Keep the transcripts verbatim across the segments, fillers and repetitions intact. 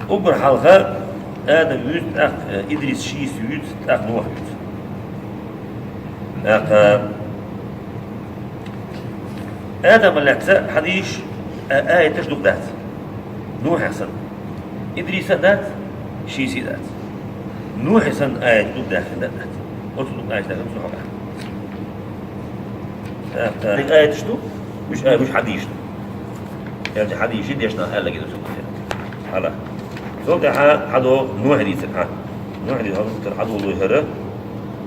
Уггар хьалха Адам вуьйцу, тӀаккха, э, Идрис шийса вуьйцу, тӀаккха Нухь вуьйцу. ТӀаккха Адама лаьцна хьадийш, а, аяташ дукха дац. Нухьех санна. Идриса дац, шийса дац. Нухьех санна аяташ дукха даьхкина дац. Оцу дукха аяташ даьхкина цу хьокъехь. ТӀаккха аяташ ду, уьш, а, уьш хьадийш ду. Аьлча хьадийший дешна аьлла гина цу хьокъехь. Хьала. Цул тӀаьхьа хьадо Нухь дийцар, хьа. Нухь дийцар, хьадо луй хӀара.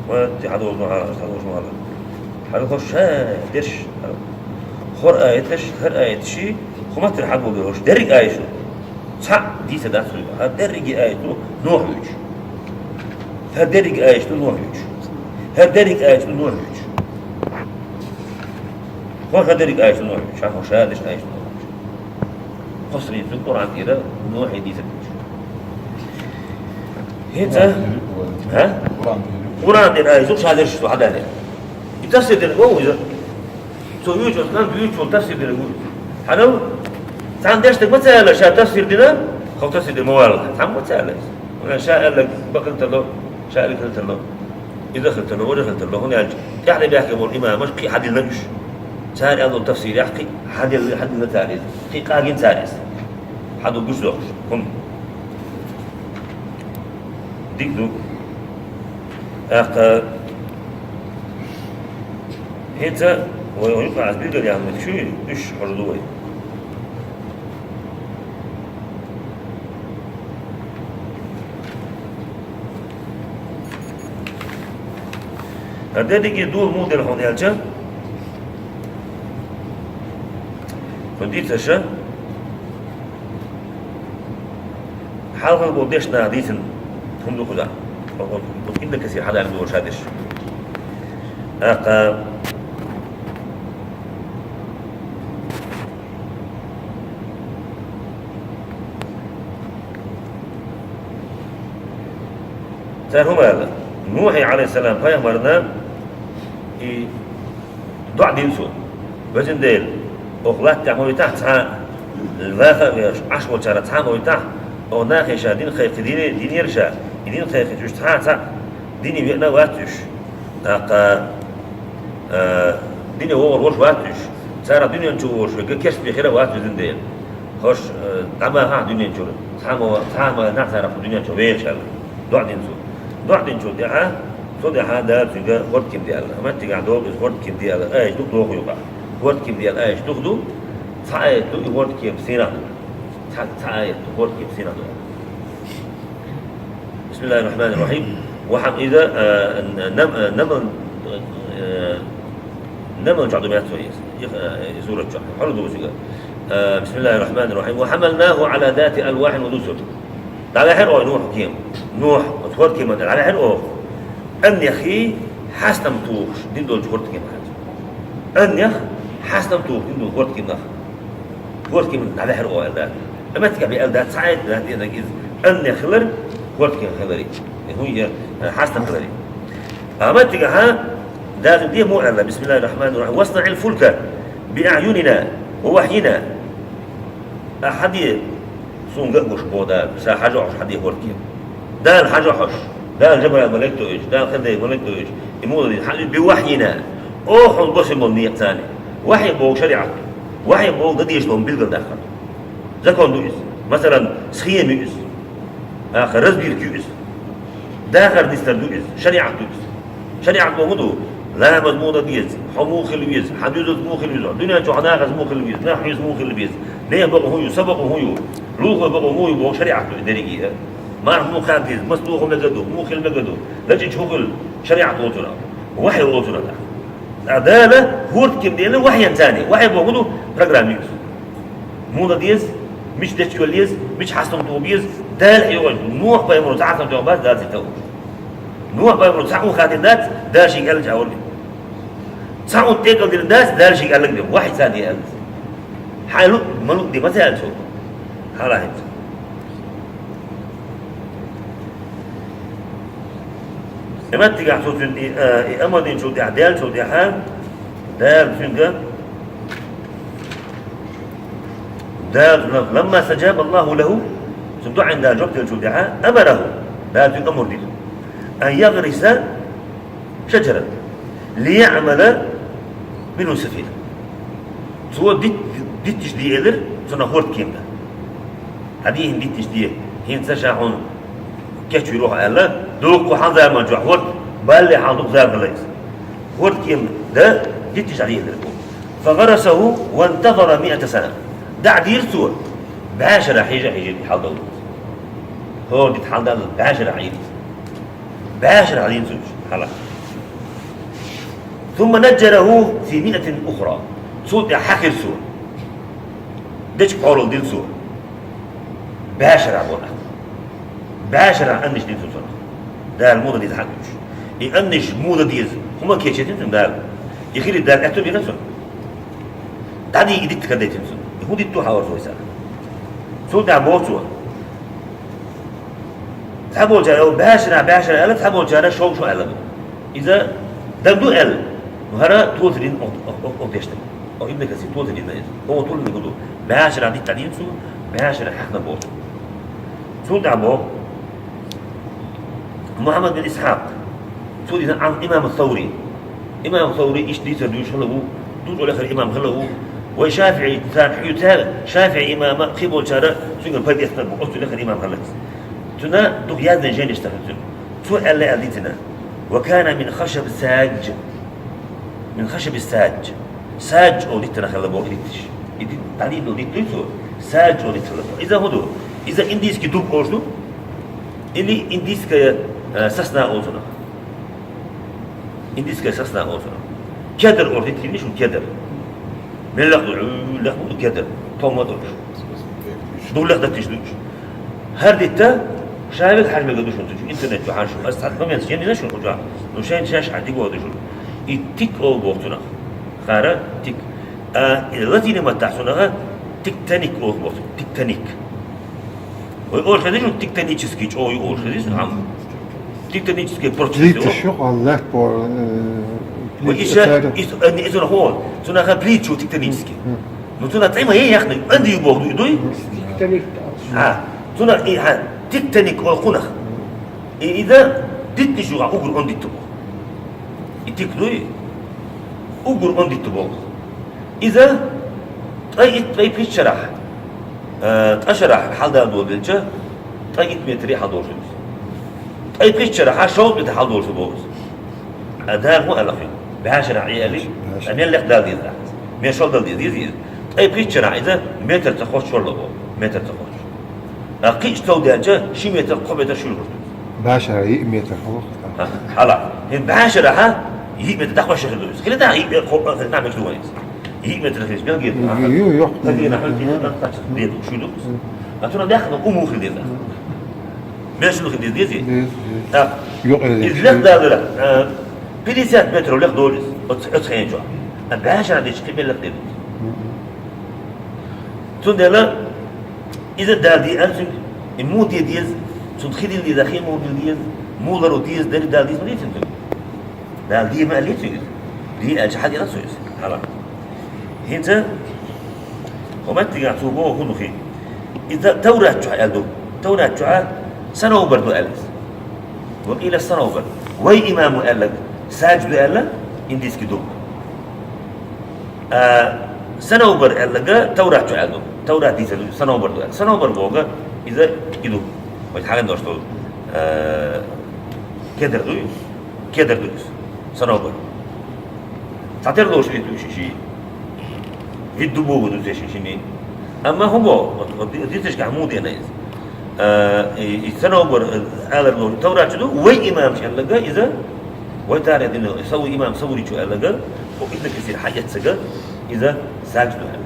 Ва ти хьадо Нухь, хьадо Нухь. Хьала хӀорш ша деш. ХӀор аяташ, хӀар аяташи, хӀуматтар хьадо луй хӀорш. Дерриг аяташ. Цхьаъ дийца дац хьуна. ХӀара дерриге аяташ Нухь вуьйцу. ХӀара дерриге аяташ Нухь вуьйцу. ХӀара дерриге аяташ Нухь вуьйцу. ХӀор хӀара дерриге аяташ Нухь вуьйцу. Ша хӀор ша деш аяташ Нухь вуьйцу. Кхо сарийца Къуръан тӀера Нухье дийцар. ХӀинца? ХӀа? Къуръан тӀера аяташ ша деш шу хьадале. И тафсир дерг ву иза. Цо вуьйцу аскан, вуьйцу тафсир дерг ву. Хьанал? Цхьана деш дерг ма ца аьлла, ша тафсир дина, хӀокху тафсир дина ма валла. Цхьамма ма ца аьлла иза. Валла ша аьлларг бакъ хила тарло, ша аьлларг хила тарло. Иза хила тарло, вара хила тарло. ХӀунда аьлча, тӀаьхьа баьхкина болу имамаш кхин хьадиллина уьш. Цара аьлла тафсирехь кхин хьадилла, хьадиллина цара иза. Кхин къагина цара иза. Хьаду гуш дохуш. ХӀунда? Дика ду. ТӀаккха хӀинца вай юкъа аз билгал яхна шу, уьш хьожа ду вай. ХӀара дерриге дола муха дара хьуна аьлча, хӀун дийца аша? Хьалхара болу дешна наха дийцина хӀума ду кхузахь. Ибн Касир хьадалла ду ша деш. ТӀаккха цара хӀума аьлла? Нухье, Ӏалайхиссалам, пайхамарна и доӀа дина цо: «Везан Дела, оха латтехь ма витахь цхьа а, ваха а веш, Ӏаш волчара цхьа а ма витахь, оха нахе ша дин кхайкхи динера ша, и дин кхайкхича уьш цхьа а, цхьа а дине веана вац уьш». ТӀаккха, а, дине вогӀур волуш вац уьш. Цара дуьнен чу волуш верг керста бен хир а вац, везан Дела. ХӀорш, а, дӀабахахь дуьнен чуьра. Цхьа а ма, цхьа а ма нах царах кху дуьнен чу вехаш аьлла. ДоӀа дина цо. ДоӀа динчул тӀаьхьа, цул тӀаьхьа Дала цуьнга хӀордкема де аьлла. Маттигахь догӀу иза хӀордкема де аьлла. Аяташ дукха доху юкъахь. ХӀордкема де аьлла аяташ дукха ду. Цхьа аят ду, и хӀордкема сенах ду. Цхьа, цхьа аят ду, хӀордкема сенах ду. بسم الله الرحمن الرحيم. Ва хьам-, иза, а, нам-, а, намл, а, намл чохь ду меттиг иза. И, а, и сурат чохь. Хьала ду иза. А, بسم الله الرحمن الرحيم. وحملناه على ذات ألواح ودسر. ДӀаваьхьира оха Нухь кема. Нухь, оцу хӀордкеман тӀе дӀаваьхьира оха. Къиннех хьастам тухуш дина долчу хӀордкеман. Къиннех хьастам тухуш дина долу хӀордкеман. ХӀордкеман дӀаваьхьира оха аьлла. Амма меттигахь бен аьлла дац, цхьа а аят дац, динарг иза. Къиннех хилар, хӀордкеман хилари. Э, хӀун я, э, хьастам хилари. Амма меттигахь Дала де муха аьлла: بسم الله الرحمن الرحيم. واصنع الفلك بأعيننا ووحينا. Ахьа хьаде, суна ган гуш боху Дала, ша хьажа хьош хьаде хӀордкема. Дала хьажа хьош, Дала Жабраил малик тоуьйтуш, Дала Хазраил малик тоуьйтуш, и муха дийр хьан уьш бен вахьйина, оха хьуна бо сан болу некъаца. Вахьйи боху шариӀат. Вахьйи боху дан дезаш долу билгалдаккхар. Закон ду иза. Масалан, схема ю иза. Аха, разбирка ю иза. Дахар нисдар ду иза, шариӀат ду иза. ШариӀат боху ду, ламаз муха дан деза, хьо муха хила веза, хьан доьзалш муха хила веза, дуьнен чохь нахаца муха хила веза, нах хьоьца муха хила веза, нехан бакъо хӀун ю, сан бакъо хӀун ю, лулахой бакъо муха ю боху шариӀат ду дерриге а. Марха муха кхаьба деза, маса дохо мегар ду, муха хила мегар ду, лачкъийча хӀун хила, шариӀат олу цунах, вахьйи олу цунах. Ткъа Дала хӀордкема делира вахьйинца. Вахьйи боху ду, программа ю иза. Муха дан деза, мича дечкъа йолла еза, мича хьастам тоха беза, Дала хьехош ду. Нухь-пайхамаро цхьа хьастам тоьхна бац Дала цига тӀе вахча. Нухь-пайхамаро цхьа хӀума хаттийна дац, Дала шега аьллачу хьуна. Цхьа хӀума тӀекӀалдина дац, Дала шега аьлларг бен. Вахьйинца де аьлла. Хьайн луъ, ма луъ де, ма ца аьлла цо. Хьала хӀинца. И меттигахь цо цуьнан и, а, и амал динчул тӀаьхьа, даьллачул тӀаьхьа, Дала цуьнга, Дала цуьнга, لما استجاب الله له, Цун дуӀайна Дала жоп деллачул тӀехьагӀа, амараху, Дала цуьнга амр дира, ан ягъриса шаджарат, лиягӀмала минху сафина. Цо дит-, дитташ де элира цунах хӀордкема дан. Хьан дийхьа дитташ де, хӀинца ша хьуна кечвийр ву хьо аьлла, дуккха хьан заман чохь хӀорд балле хьан дукха зама хила иза. ХӀордкема дан дитташ дӀаделира цо. Фагъарасаху вантазара миата сана. ДӀа а дийра цо, бӀаьшара хьежа а хьежира хьалдаллалц. ХӀора дитта хьалдаллалц бӀаьшара хьийра иза. БӀаьшара хьийна цо уьш хьала. Сумма наджжараху фи миатин ухра. Цул тӀаьхьа хьахийра цо. Дечиг пхьорал дира цо. БӀаьшара боху нах. БӀаьшара аннаш дина цунах. Дала муха деза хьан уьш. И аннаш муха деза, хӀума кечийтина цунна Дала. И хилийта Дала аьтто бина цунна. ДӀадийа и дитта карадайтина цунна. И хӀун дитта хьавар цо и сара? Цул тӀаьхьа боху цо. Цхьаболчара, бӀаьшара, бӀаьшара аьлла, цхьаболчара шовзткъа шо аьлла бу. Иза дан ду аьлла. Ну, хӀара тосар дина оха, оха, оха, оха дешна. Оха Ибн Касир тосар дина иза. Оха туллина гу ду. БӀаьшара дитта дина цо, бӀаьшара хьахна боху. Цул тӀаьхьа боху Мухьаммад бин Исхьакъ. Цо дийцина Ӏан имам Саври. Имам Саври иштта дийцар дуьйцуш хилла ву, дузо лехара имам хилла ву. Вай ШафиӀи царна хьуьйцара, ШафиӀи имама кхин болчара цуьнгара пайда эцнарг бу, оцу лехара имам хилла. Цуьнан дукха яздина жайнаш ца хилла цуьнан. Цо аьлла аьлла дийцина: «Ва кана мин хашаби саджа». Мин хашаби саджа. Саджа олу дитта хилла боху и дитташ. И дитта, дӀадийна долу дитта дуй цо? Саджа олу дитта хилла боху. Иза хӀун ду? Иза индийский дуб олуш ду? Или индийская, э, сосна олу цунах? Индийская сосна олу цунах. Кедр олу дитта хилла шуна, кедр. Мел лекха ду, лекха ду кедр. Томма долуш. Ду лекха датиш ду уьш. ХӀара дитта ша вега хьажа мегар ду шуна цу чу, интернет чу хьажа шуна. Аса цхьа коммент ен дина шуна кху чохь. Ну, шайна шаьш хьан дика ду шуна. И тик олу боху цунах. Хара тик. А, и латинийн маттахь цунах тиктоник олу боху. Тиктоник. Вай олуш хезий шуна тектонический чӀогӀа ю олуш хезий шуна хьан? Тектонический процесс ю. Плиташ ю, а, лаьтта боху, э, вай плита иша, цара. Ис-, а, не, иза хьо. Цунах плита ю тектонический. Мгм. Ну, цунах тӀе ма е яхна, анди ю боху дуй, дуй? Тектоник. А, цунах и, хьан, тектоник олу кхунах. И иза дитташ ю, хьан, уггар онда дитта боху. И тик дуй, уггар онда дитта боху. Иза ткъе итт, ткъе пхийтта шарахь, э, ткъа шарахь хьалдала долу делча, ткъе итт метре хьалдолуш ду иза. Ткъе пхийтта шарахь шовзткъа метр хьалдолуш ду боху иза. А Дала хӀун аьлла хьуна? БӀаьшара Ӏе аьлла, бӀаьшара. А мел лекха дала деза ахь? Мел шол дала деза, деза иза. Ткъе пхийтта шарахь иза метр ца кхоччуш варло боху. Метр ца кхоччуш. А кхин а сов даьлча, ши метр, кхо метр шуьйра хӀуш ду. БӀаьшара йиъ метр хьалха. Хьала. ХӀин бӀаьшарахь йиъ метр дӀакхоьссуш хир ду иза. Хила дагахь йиъ метр, кхо, а, хила дагахь мегаш ду вайн иза. Йиъ метр хилча мел гена. Ю, ю, йоккха. Хила дагахь хила дагахь кхаччалц деза, шуьйра ду иза. А цунах даьхна умур хила деза. Мел шуьйра хила деза, деза? Деза, деза. А, юкъа иза деза, лех далара, а, пятьдесят метров лех долу иза. Оц-, оцу хенчохь. А бӀаьшара дича кхин мел лех деза. Цундела иза Дала деана цуьнга, и муха де деза, цунна хи дилла деза, хи муха дилла деза, муха лару деза, дерриг Дала дийца ма дийцина цуьнга. Дала де ма аьллий цуьнга иза. Де аьлча, хьан дина цо иза? Хьала. ХӀинца, хӀо меттигахь цо боху хӀун ду хи. Иза Таврат чохь аьлла ду. Таврат чохь сановбар ду аьлла иза. Ва къийла сановбар. Вай имамо аьлларг саджа ду аьлла, индийский дуб. А, сановбар аьлларг Таврат чу аьлла ду. Таврат дийцар ду, сановбар ду аьлла. Сановбар боху, иза и ду. Вай хьаган дош ду, а, кедр ду, кедр ду иза. Сановбар. Цхьатера лоруш виту ши, ши. Вид ду боху ду ши, ши, ши. Амма хӀун боху, вот, вот, дицишка хьан муха деана иза? А, и, и сановбар, а, алар лоруш. Таврат чу ду, вай имамаш аьлларг иза, вай тарих дина, Саву имам Савури чу аьлларг, хӀо Ибн Касир хьаэццарг, иза саджа ду аьлла.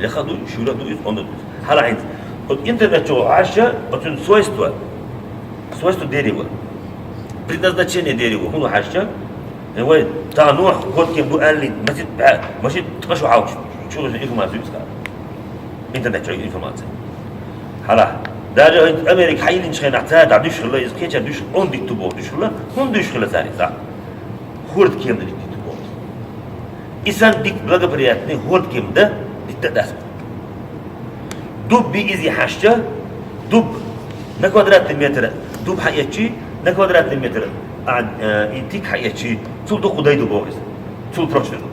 Леха ду, шуьра ду иза, онда ду иза. Хьала хьинца. Вот интернет чу хьаьжча, вот цуьнан свойство, свойство дерева. Предназначение дерева, хӀун хьаьжча, э, вай, тахана Нухь, хӀоттийна ду аьлла, масит бӀе, масит ткъа шу хьалчу, чу информация ю иза. Интернет чу информация. Хьала. Даже Америка хьайиллинчу хенахь цара дӀа дуьш хилла, иза кхечара дуьш, онда дитта боху дуьш хилла, хӀунда дуьш хилла цара иза? ХӀордкема дан дитта боху. И санна дика благоприятный хӀордкема дан дитта дац. Дуб би иза хьаьжча, дуб На квадратный метр дуб хьаэцчи, на квадратный метр а, э, и тик хьаэцчи, цул дукха дай ду боху иза. Цул прочно ду.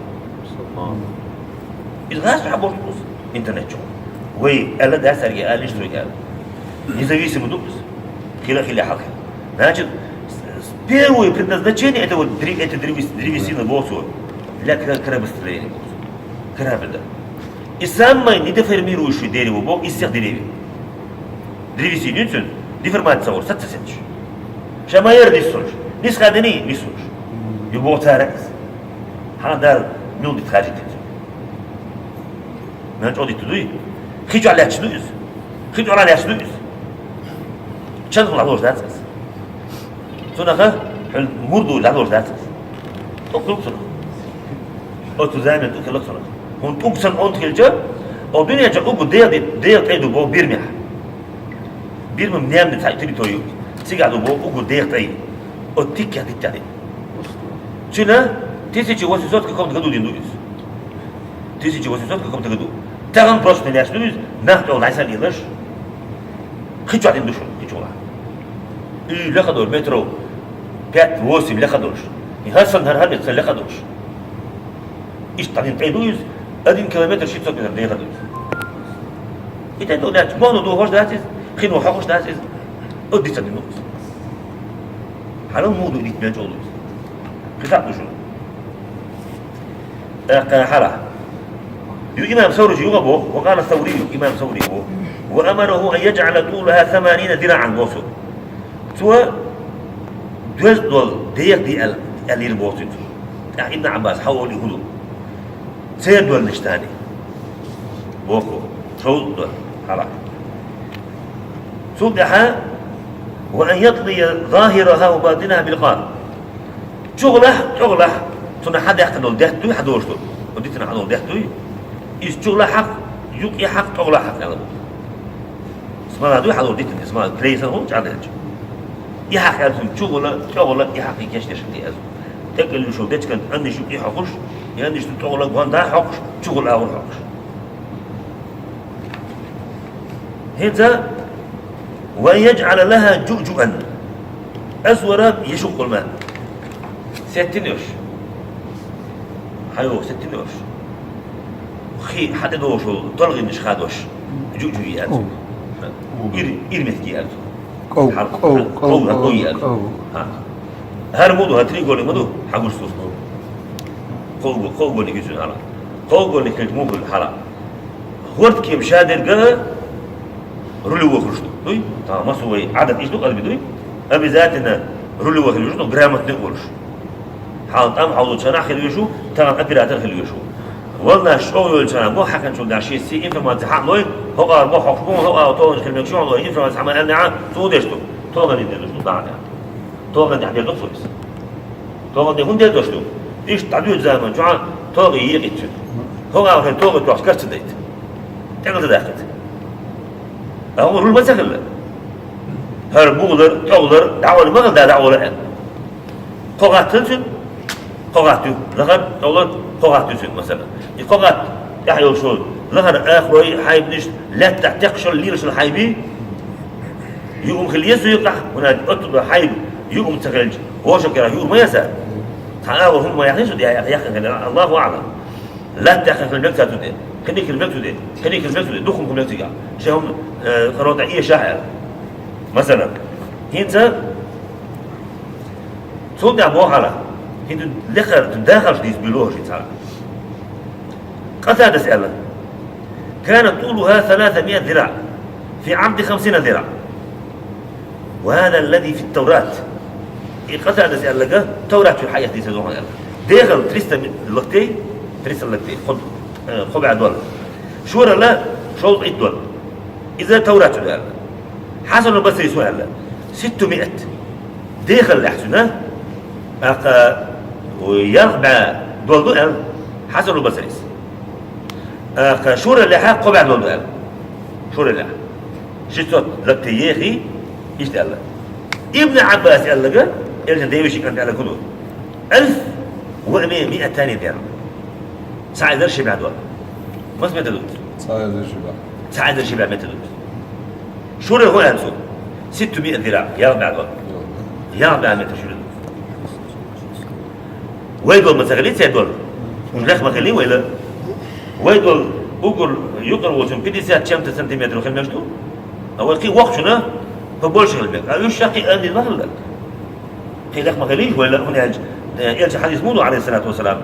Иза гӀаз чу хьабохуш бу иза интернет чу. Вай аьлла дац цаьрга, аьлла иштта вай аьлла. Независимо ду иза. Хила, хила, хьалха. Значит, с-, с-, первое предназначение этого дре-, этой древес-, древесины боху цо. Для кра-, корабостроения боху цо. Корабль, да. И самое недеформирующее дерево боху из всех деревьев. Древесина ю цуьнан, деформация вара, саца сеташ. Ша ма яра нисса волуш. Нисса хадани, нисса волуш. Ю боху цара иза. Хьан Дала муьлха дита хаьржина деза. Мел чӀогӀа дитта дуй? Хи чохь лаьтташ ду иза. Хи чохь лаьтташ ду иза. Чан хӀума лош дац иза. Цунах хьуьлла мур ду лош дац иза. ТӀу хилла цунах. Оцу заман тӀу хилла цунах. ХӀунда тӀуг санна онда хилча, о дуьнен чохь угу дегӀ ди-, дегӀ тӀе ду боху бирмехь. Бирма немни цхьа территори ю. Цигахь ду боху угу дегӀ тӀе. О тиккех диттехь ди. Цуьнан тысяча восемьсот каком-то году дина ду иза. Тысяча восемьсот каком-то году. Тахана просто леш ду иза, нах тӀе лайсан лелаш. Хи чохь дина ду шуна, хи чохь. И леха долу метров пять-восемь леха долуш. И хӀара санна хӀара, хӀара метр сан леха долуш. Иштта дина тӀе ду иза, один километр шестьсот метр деха ду иза. И тӀе ду нечу, мохно дохош дац иза, хино хьокхуш дац иза. О дица дина ду иза. Хьала муха ду дитта мел чӀогӀа ду иза. Хи хьакъ ду шуна. ТӀаккха хьала. Ю имам Савричу юха боху, ва къала Саврию, имам Саври боху. Ва амараху ан яджӀала тулаха саманина зираӀан боху. Цо доьзна долу дегӀ де аьл-, аьллера боху цуьнца. ТӀаккха Ибн Ӏаббас хьан олу и хӀун ду? Церан доллуш тани. Боху, шовзткъа долу, хьала. Цул тӀаьхьа, ва ан ятлия захираха ва батинаха билкъар. ЧугӀалахь, чӀогӀалахь, цунах хьан даьккхина долу даьтта дуй, хьан долуш ду? Оцу дитина хьан долу даьтта дуй? Иза чугӀалахь хьакха, юкъе хьакха, тӀогӀалахь хьакха аьлла бу. Смала дуй хьан долу дитина, смала, клей санна хӀун чӀагӀделча. И хьакха аьлла цунна чугӀала, чӀогӀала, и хьакха и кечдеш хила еза. ТӀекӀеллуш йолу дечиган анниш юкъе хьокхуш, и анниш ду тӀогӀала гонда хьокхуш, чугӀала агӀор хьокхуш. ХӀинца, ва яджӀала лаха жуъжуъан. Асвара ешуккъул ма. Сеттина йолуш. Хьайо, сеттина йолуш. Хи хьан тӀе догӀуш волу, толгӀенаш хадош. Жуъжуъ яц. Ир, ир мехки яц. Къов, хьан, къов, хьан, къов, къов, къов, къов яц. Къов. Хьан. ХӀара ма ду, хӀара треугольник ма ду, хьан гуш сус. Кхоугу-, кхоугуьллиг иза хьала. Кхоугуьллиг хилча муха хила хьала. ХӀордкема шадерга рулевой хуьлуш ду. Дуй? Тахана массо вай Ӏадат иза ду къалби дуй? Обязательно рулевой хила везаш ду, грамотный а волуш. Хьала тӀам хьовзучарахь хила везаш ву, тахана оператор хила везаш ву. Волнаш чӀогӀа йолчарахь, мох хьаькхначул даш шесть информация хьаъной, хӀокъара мох хьокхуш бу, хӀокъара тоханаш хила мегаш ю, информация хьама аьллехьа, цо деш ду. Тоханин дер ду, дагӀа. Тоханин дер ду цо иза. ТогӀан де хӀунда дерзош ду? Иштта дӀадоьду заман чохь тогӀи екъийтина. ХӀокху агӀор тогӀи тоьхча карца дайта. ТӀекъаза даьккхита. ТӀаккха руль ма ца хилла. ХӀара бугӀалар, тӀогӀалар, дӀагӀолла ма хилла, дӀагӀолла аьлла. Кхо гӀатта хилла цуьнан, кхо гӀатта ю. Лахара, тӀогӀалара, кхо гӀатта ю цуьнан, масала. И кхо гӀатта тӀехь йолуш йолу лахара ахарой, хьайбанаш, лаьттахь текхаш йолу, лелаш йолу хьайбий, юург хила еза юкъахь, хӀунда аьлча оццул хьайба юург ца хилча, вовшах кара юург ма ясар. Цхьа агӀор хӀума ма яхна цу тӀе, яхна хилла, Аллаху аӀлам. Латта яхна хила мега цу тӀе, кхиниг хила мега цу тӀе, кхиниг хила мега цу тӀе, дукха хӀума хила мега цигахь. Шен хӀума, э, къаро тӀе эшахь аьлла. Масала, хӀинца цул тӀаьхьа боху хьала, хӀинца лекхара дахарш дийца буьйло хӀуша хӀинца хьала. Къатадас аьлла: «كان طولها ثلاثمائة ذراع في عرض خمسين ذراع. وهذا الذي في التوراة». И Къатадас аьлларг Таврат чуьра хьаэцна дийца дохуна аьлла. Дехал триста локтей, триста локтей, кхо, э, кхо бӀе долла. Шорал шовзткъа итт долла. Иза Таврат чу ду аьлла. Хьасанул Басрис хӀун аьлла? Ситту миат. Дехаллехь цуьнан, тӀаккха, ой, ялх бӀе долла ду аьлла Хьасанул Басрис. ТӀаккха шураллехь кхо бӀе долла ду аьлла. Шураллехь. Шестьсот локтей ехий, иштта аьлла. Ибн Ӏаббас аьлларг, элчан девешин кӀант аьлларг хӀун ду? Алф ва миатани дер. Цхьа эзар ши бӀе долла. Маса метр ду? Цхьа эзар ши бӀе. Цхьа эзар ши бӀе метр ду. Шура хӀун аьлла цо? ستمائة ذراع, ялх бӀаь долаш. Ялх бӀаь метр шура да. Вай дола ма ца хилий, цӀена дола. Уж лех ма хилий вай дола. Вай дола уггар юкъара волчун пятьдесят чем-то сантиметров хила мегаш да. А вай кхы воккхачун побольше хила мег. А уж шаккхе а дин ма хилла. Кхы лех ма хилий вай дола, хӀана аьлча, э, Элчан хьадис ма дий, عليه الصلاة والسلام.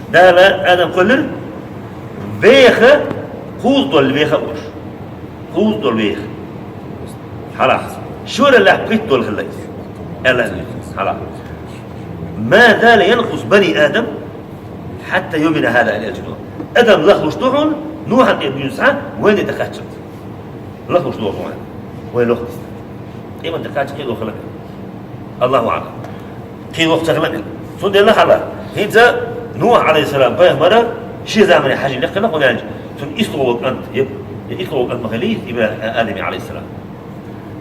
Дала Адам кхоллар веха, кхуза дола веха а волаш. Кхуза дола веха. Хьалха. Шоайла пхийтта дола хилла из. Аьлар. Хьалха. ما زال ينقص بني آدم حتى يومنا هذا, аьлар Элчано. Адам лахлуш да хьона, Нухьа тӀа дуьйна схьа, вайна тӀа кхаччалца. Лахлуш да хьона. Вай лох дистар. Къемат ди кхаччалца кхы лох хилар. الله أعلم. Кхы лох ца хилар. Цудухьа хьалха. ХӀинца Нухь, عليه السلام, пайхамар ший замане хьажий лехкана, хӀана аьлча, цун ислугӀа вола кӀант, е, е ислугӀа вола кӀант ма хилий, Ибра-, Адама, عليه السلام.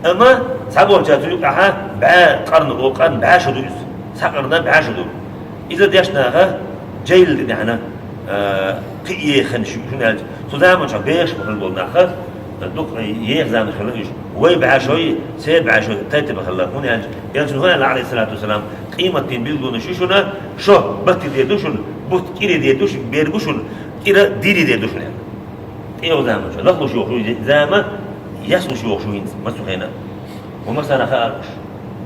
Амма цхьаболчар цу юкъахьа бӀаь къарна, о, къарна бӀаь шу ду из. Цхьа къарна бӀаь шу ду. Из деш наха жайла ди дехьна, а, кхы еха хинна шу, хӀана аьлча, цу заман чу бехаш ма хинна бола нах, дукха еха заман хилла уж. Вай бӀаь шуй, церан бӀаь шуй тайпа хилла. ХӀана аьлча, Элчано хӀана аьлла, عليه الصلاة والسلام, къемат дийнан билгалонаш я шуна, шо батта дер ду шуна, бутт кӀира дер ду шуна, бер бу шуна, кӀира дийра дер ду шуна. ТӀехьа заман чу лахлуш йола шу, зама яслуш йола шу хӀинца, массахана. Ва массанахьа а луш.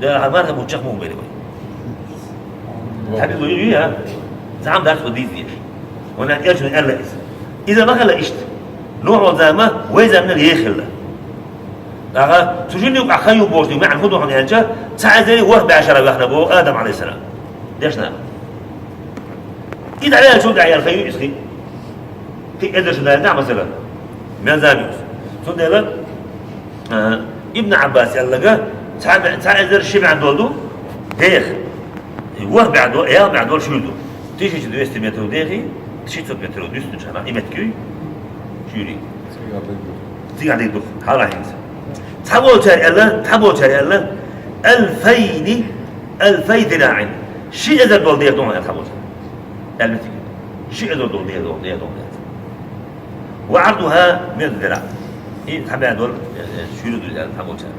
Да, хьа марха бу чакх ма бери вай. Хьабиб вай, я. Зама дац вай дийца деш. Вана Элчано аьлла из. Из ма хилла иштта. Нухь вола зама вай заманал еха хилла. ТӀаккха цу шин юкъахь ха ю бохуш дика маьӀна хӀун да хьона аьлча, цхьа эзари ворхӀ бӀаь шера ваьхна боху Адам, عليه السلام. Дешна. И дӀаваьлла чу дӀаяьлла ха ю иза хи. Кхин эзар шу даьлла дӀа, масала. Мел зама ю иза. Цундела, а, Ибн Ӏаббаса аьлларг, цхьа бӀе-, цхьа эзар ши бӀаь дола ду деха. И ворхӀ бӀаь дола, ялх бӀаь дола шуьйра ду. Тысяча двести метров дехий, шестьсот метров дуьстина чу хьана, и метка ю шуьйра. Цигахь дерг ду. Хьала хӀинца. Цхьаболчара аьлла, цхьаболчара аьлла, ألفين, ألفي ذراع. Ши эзар дола деха ду хьуна аьлла цхьаболчара. Аьлла цига. Ши эзар дола деха ду, деха ду аьлла. وعرضها مائة ذراع. И цхьа бӀаь дола, э, э, шуьйра ду аьлла цхьаболчара.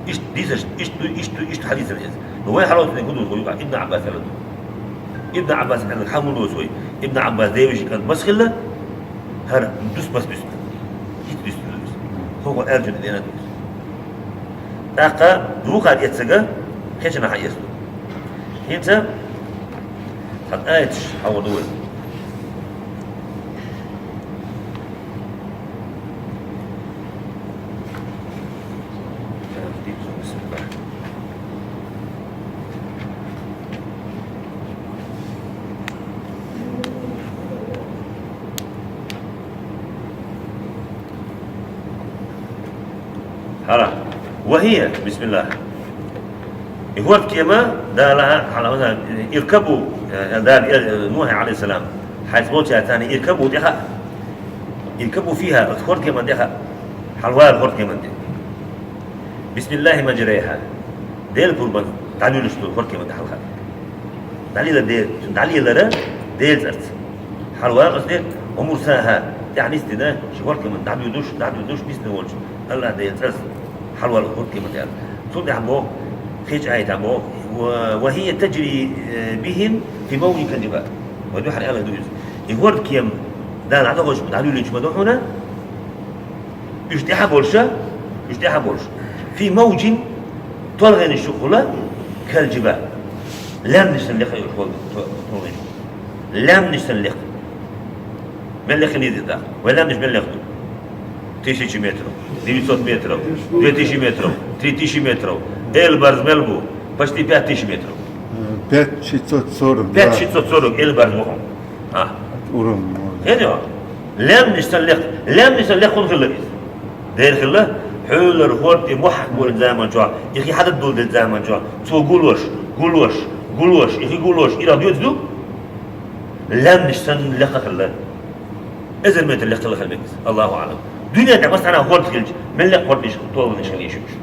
Иштта дийцар, иштта ду, иштта ду, иштта хьадийцар иза. Но вай хьалоцу дерг хӀун ду, юкъахь Ибн Ӏаббаса аьлла ду. Ибн Ӏаббаса аьлларг хьан хӀун доцу вай? Ибн Ӏаббаса ден вешин кӀант маса хилла, хӀара дус маса дуьстина. ХӀинца дуьстина ду иза. ХӀокхо аьллачун дена ду иза. ТӀаккха дукха эццага кхечанхьа эцна ду. ХӀинца цхьа аяташ хьахор ду вай. ХӀара. وهي, بسم الله. И хӀордкема, Дала хьалха ваза, اركبوا, э, Дала, э, Нухье, عليه السلام, хьайца болчаьрца царна اركبوا тӀехьа. اركبوا فيها, оцу хӀордкеман тӀехьа. Хьалвала хӀордкеман тӀе. بسم الله مجريها. Делан пурбанца дӀалуьйлуш ду хӀордкеман тӀе хьалха. ДӀалелар де-, дӀалелара Делан цӀарца. Хьалвала оцу тӀе, ومرساها, тӀехьа нисдина, ши хӀордкеман дӀадуьйдуш, дӀадуьйдуш, нисдина волчу АллахӀ Делан цӀарца. Хьалвала хӀордкеман тӀе аьлла. Цул тӀаьхьа боху, кхечу аятехь боху, و-، وهي تجري, э, بهم في موج كالجبال. Вай дуьхьал аьлла ду иза. И хӀордкема Дала дӀадохуш, дӀадуьйлуьйтуш ма ду хьуна, уьш тӀаьхьа болуша, уьш тӀаьхьа болуш. في موج, толгӀенаш чухула, كالجبال. Лаьмнаш санна лекха йолуш хӀорд-, то-, толгӀенаш. Лаьмнаш санна лекха. Мел лекха лезий тӀаккха? Вай лаьмнаш мел лекха ду? Тысяча метров, девятьсот метров, две тысячи метров, три тысячи метров. Элбарз мел бу? Почти пять тысяч метров. Пять шестьсот сорок, да. Пять шестьсот сорок элбарз бу хьуна. А. Урам. Хеза? Лаьмнаш санна лекха, лаьмнаш санна лекха хӀунда хилла иза? Дера хилла, хьуьллара хӀорда тӀе мохь болу заман чохь, и хи хьададдулу делла заман чохь, цо гулош, гулош, гулош, и хи гулош, ирах доьза ду? Лаьмнаш санна лекха хилла. Эзар метр лекха хилла хила мегаш. Аллаху аълам. Дуьнен тӀехь массарна хӀорд хилча, мел лекха хӀордаш, толгӀанаш хила езаш уьш.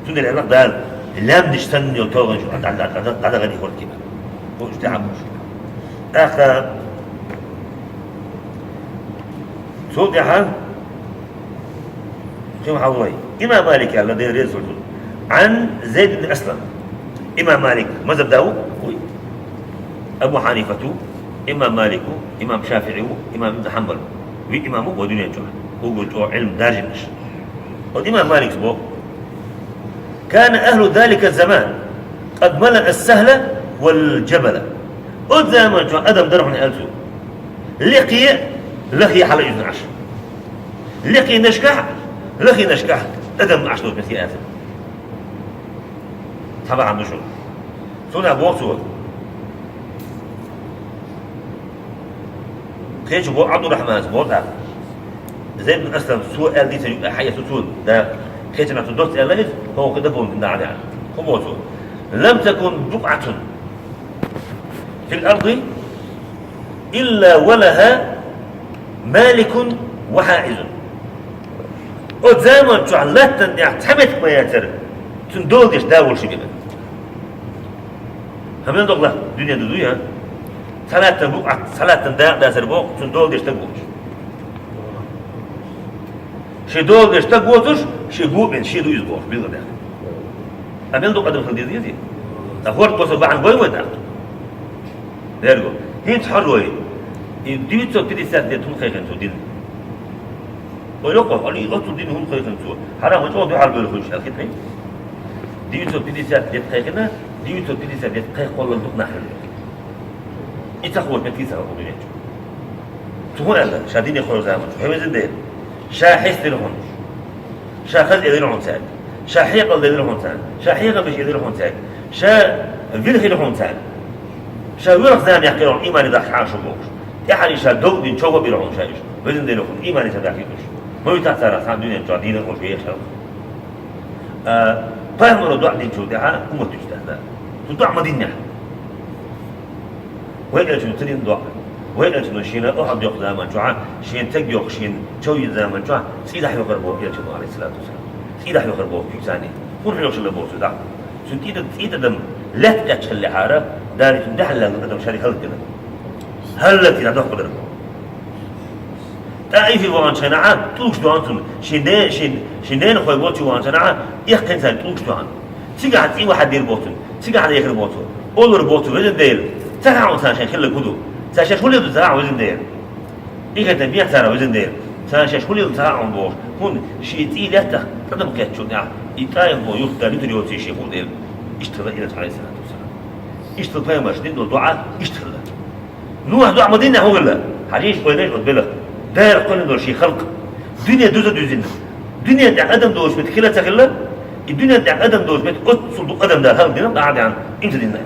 Цундела аьлла Дала, лаьмнаш санна йолу толгӀанаш дӀа-, дӀа-, дӀа-, дӀадахаде хӀордкема. Уьш тӀаьхьа болуш. ТӀаккха цул тӀаьхьа кхин хьан вай? Имам Малик аьлла, Дела реза хилва цунна. عن زيد بن أسلم. Имам Малик мазхӀаб да ву, вуй. Абу Хьанифату, имам Малику, имам ШафиӀи ву, имам Ибн Хьанбал. Виъ имам ву вай дуьнен чу. Угу чӀо Ӏилма даржинаш. Вот имам Маликс боху: كان أهل ذلك الزمان قد ملأ السهل والجبل. Оцу заман чохь адам дара хьуна аьлла цо. Лекхе, лахе хьала уьзна Ӏаш. Лекхенашкахь, лахенашкахь адам Ӏаш долчу меттиг аьлла. Цхьа бахьана ду шуна. Цунах боху цо. Кхечу боху Ӏабдурахьманас боху тӀаккха. Зайд бин Аслам цо аьлла дийцар юкъа хьаэцу цо, да, кхечанах цо доцца аьлла иза, хӀокху дан боху дина Ӏа. ХӀун боху цо? لم تكن بقعة في الأرض إلا ولها مالك وحائز. Оцу заман чохь латтана тӀехь цхьа меттиг ма яцара, цуьнан дола деш да волуш бина. ХӀан мел докъа латта дуьне ду дуй, а? Цхьа латтана букъа, цхьа латтана дакъа дацара боху, цуьнан дола деш стаг воцуш. Шен дола деш стаг воцуш, шен гуо бен, шен ду иза бохуш, билггал даьхна. Ткъа мел дукха адам хила деза иза? Ткъа хӀорд босо бахьана гой вай тӀаккха? Дерго. ХӀинца хьожа вай. И девятьсот пятьдесят лет хӀунда кхайкхина цо дин? Вай локхо, хьо лийна оццул дин хӀунда кхайкхина цо? Хьара ма чӀогӀа дуьхьал бевлла хуьлуш аьлла хетарий? Девятьсот пятьдесят лет кхайкхина, девятьсот пятьдесят лет кхайкхоллал дукха нах хилла. И ца хууш меттиг ца хилла дуьнен чу. Цо хӀун аьлла, ша дине кхойкху заманчохь? ХӀай везан Дела, ша хьестира хьуна. Ша хаза элира хьуна цаьрга. Ша хьекъал делира хьуна цаьрга. Ша хьехам беш элира хьуна цаьрга. Ша вилхира хьуна цаьрга. Ша воьлху зама яьккхира хьуна, иймане дахка хьаша бохуш. ТӀаьхьарий ша дов дина чов бира хьуна ша иша. Везан Дела, хӀуна иймане ша дахкийтуш. Ма витахь цара цхьана дуьнен чохь дийна ош вехаш хьалха. А, пайхамаро доӀа динчул тӀаьхьа уммат дуьйцу тӀехь да. Цу доӀа ма диннехь. Вай элчано ца дина доӀа. Вай элчано шена охьа доьху заман чохь, шен таг йоху, шен чов йина заман чохь, цӀий дӀахьоькхура боху элчано, алейхиссалату вассалам. ЦӀий дӀахьоькхура боху куьйгацани. ХӀун хьоьхуш хилла боху цу дӀа? Цу тӀе дан, цӀий тӀе дан лаьтта кхетча хиллехьара, Дала цунна дехьалла адам шари хӀаллакдина. ХӀаллакдина дохку дара боху. ТӀаифе ваханчу хенахь, тӀулгаш доьхна цунна, шен де-, шен, шен ненахой болчу ваханчу хенахь, эккхина царна тӀулгаш доьхна. Цигахь цӀий вахьа дийр боцун, цигахь дехар боцу. Олур боцу, везан Дела, ца хаьа хьуна царна шайн хилларг хӀун ду? Царна шаьш хӀун леладо ца хаьа хьуна, везан Дела? И хетам бехьа цара, везан Дела, царна шаьш хӀун леладо ца хаьа хьуна бохуш. ХӀунда шен цӀий лаьттах тӀадам кхеттачул тӀаьхьа, и ТӀаиф боху юрт Дала луьтур йоций шен хӀун Дела. Иштта хилла элча, алейхиссалату вассалам. Иштта хилла пайхамарш дина долу доӀа, иштта хилла. Нухь доӀа ма диннехь хӀун хилла? Хьажийша, ойла йо оцу белах. Дала кхоьллина долу шен халкъ. Дуьне дуза дуьзина. Дуьнен тӀехь адам долуш меттиг хила ца хилла? И дуьнен тӀехь адам долуш меттиг оццул ду адам Дала хӀаллакдина, дӀа а даьхна, имца динна.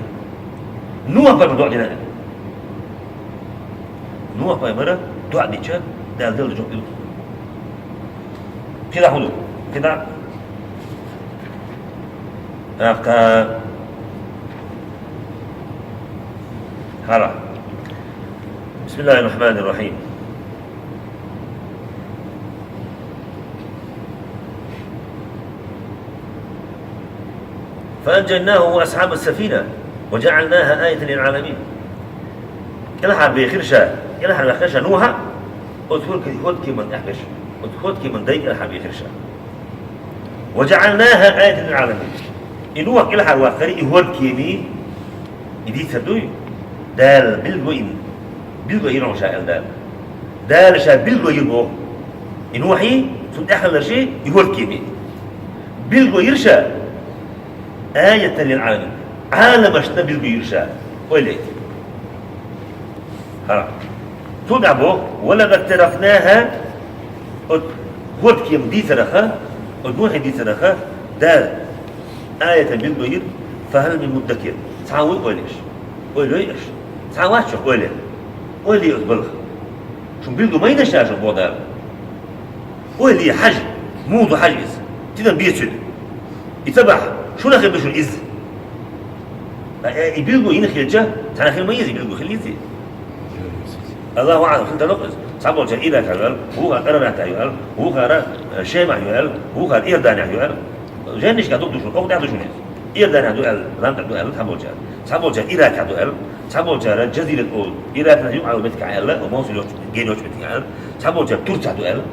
Нухь пайхамар доӀа дина. Нухь пайхамара доӀа дича, Дала делла жоп дилла. КхидӀа хӀун ду? КхидӀа. ТӀаккха. ХӀара. بسم الله الرحمن الرحيم. فأنجيناه وأصحاب السفينة وجعلناها آية للعالمين. КӀелхьарбехира ша, кӀелхьарваьккхира ша Нухьа, оцу хӀорд-, хӀордкеман тӀехь берш, оцу хӀордкеман дай кӀелхьарбехира ша. وجعلناها آية للعالمين. И Нухь кӀелхьарваккхари, и хӀордкеми, и дийцар дуй, Дала билгало йина. Билгало йира хьуна ша аьлла Дала. Дала ша билгало йира боху. И Нухьи, цунна тӀаьххьарларши, и хӀордкеми. Билгало йира ша. آية للعالمين. Ӏаламашна билгало йира ша. Ойла йо. ХӀара. Цул тӀаьхьа боху: ولقد تركناها, оцу хӀордкеман дийцараха, оцу Нухьин дийцараха, Дала آية билгало йира, فهل من مدكر. Цхьа вуй ойла еш? Ойла йой аш? Цхьа вац шух ойла ер? Ойла е оцу балха. Шун билгало ма йина ша шух, боху Дала. Ойла е, хьажа, муха ду хьажа иза. Тидам бе цуьнан. И ца бахь, шуна хир ду шуна иза. Ткъа, э, и билгало йина хилча, цхьана хир ма еза, и билгало хила еза. Аллаху аӀлам, хила тарло-кх иза. Цхьаболчара Иракехь ю аьлла, вукхара Араратехь ю аьлла, вукхара, э, Шемахь ю аьлла, вукхара Иорданехь ю аьлла. Жайнашкахь дукха ду шуна, кху тӀехь ду шуна иза. Иорданехь ду аьлла, лам тӀехь ду аьлла цхьаболчара. Цхьаболчара Иракехь ду аьлла, цхьаболчара Жазират олу, Иракна юкъахь йолу меттигехь аьлла, Мосул йолчу, ген йолчу меттигехь аьлла, цхьаболчара Турцехь ду аьлла.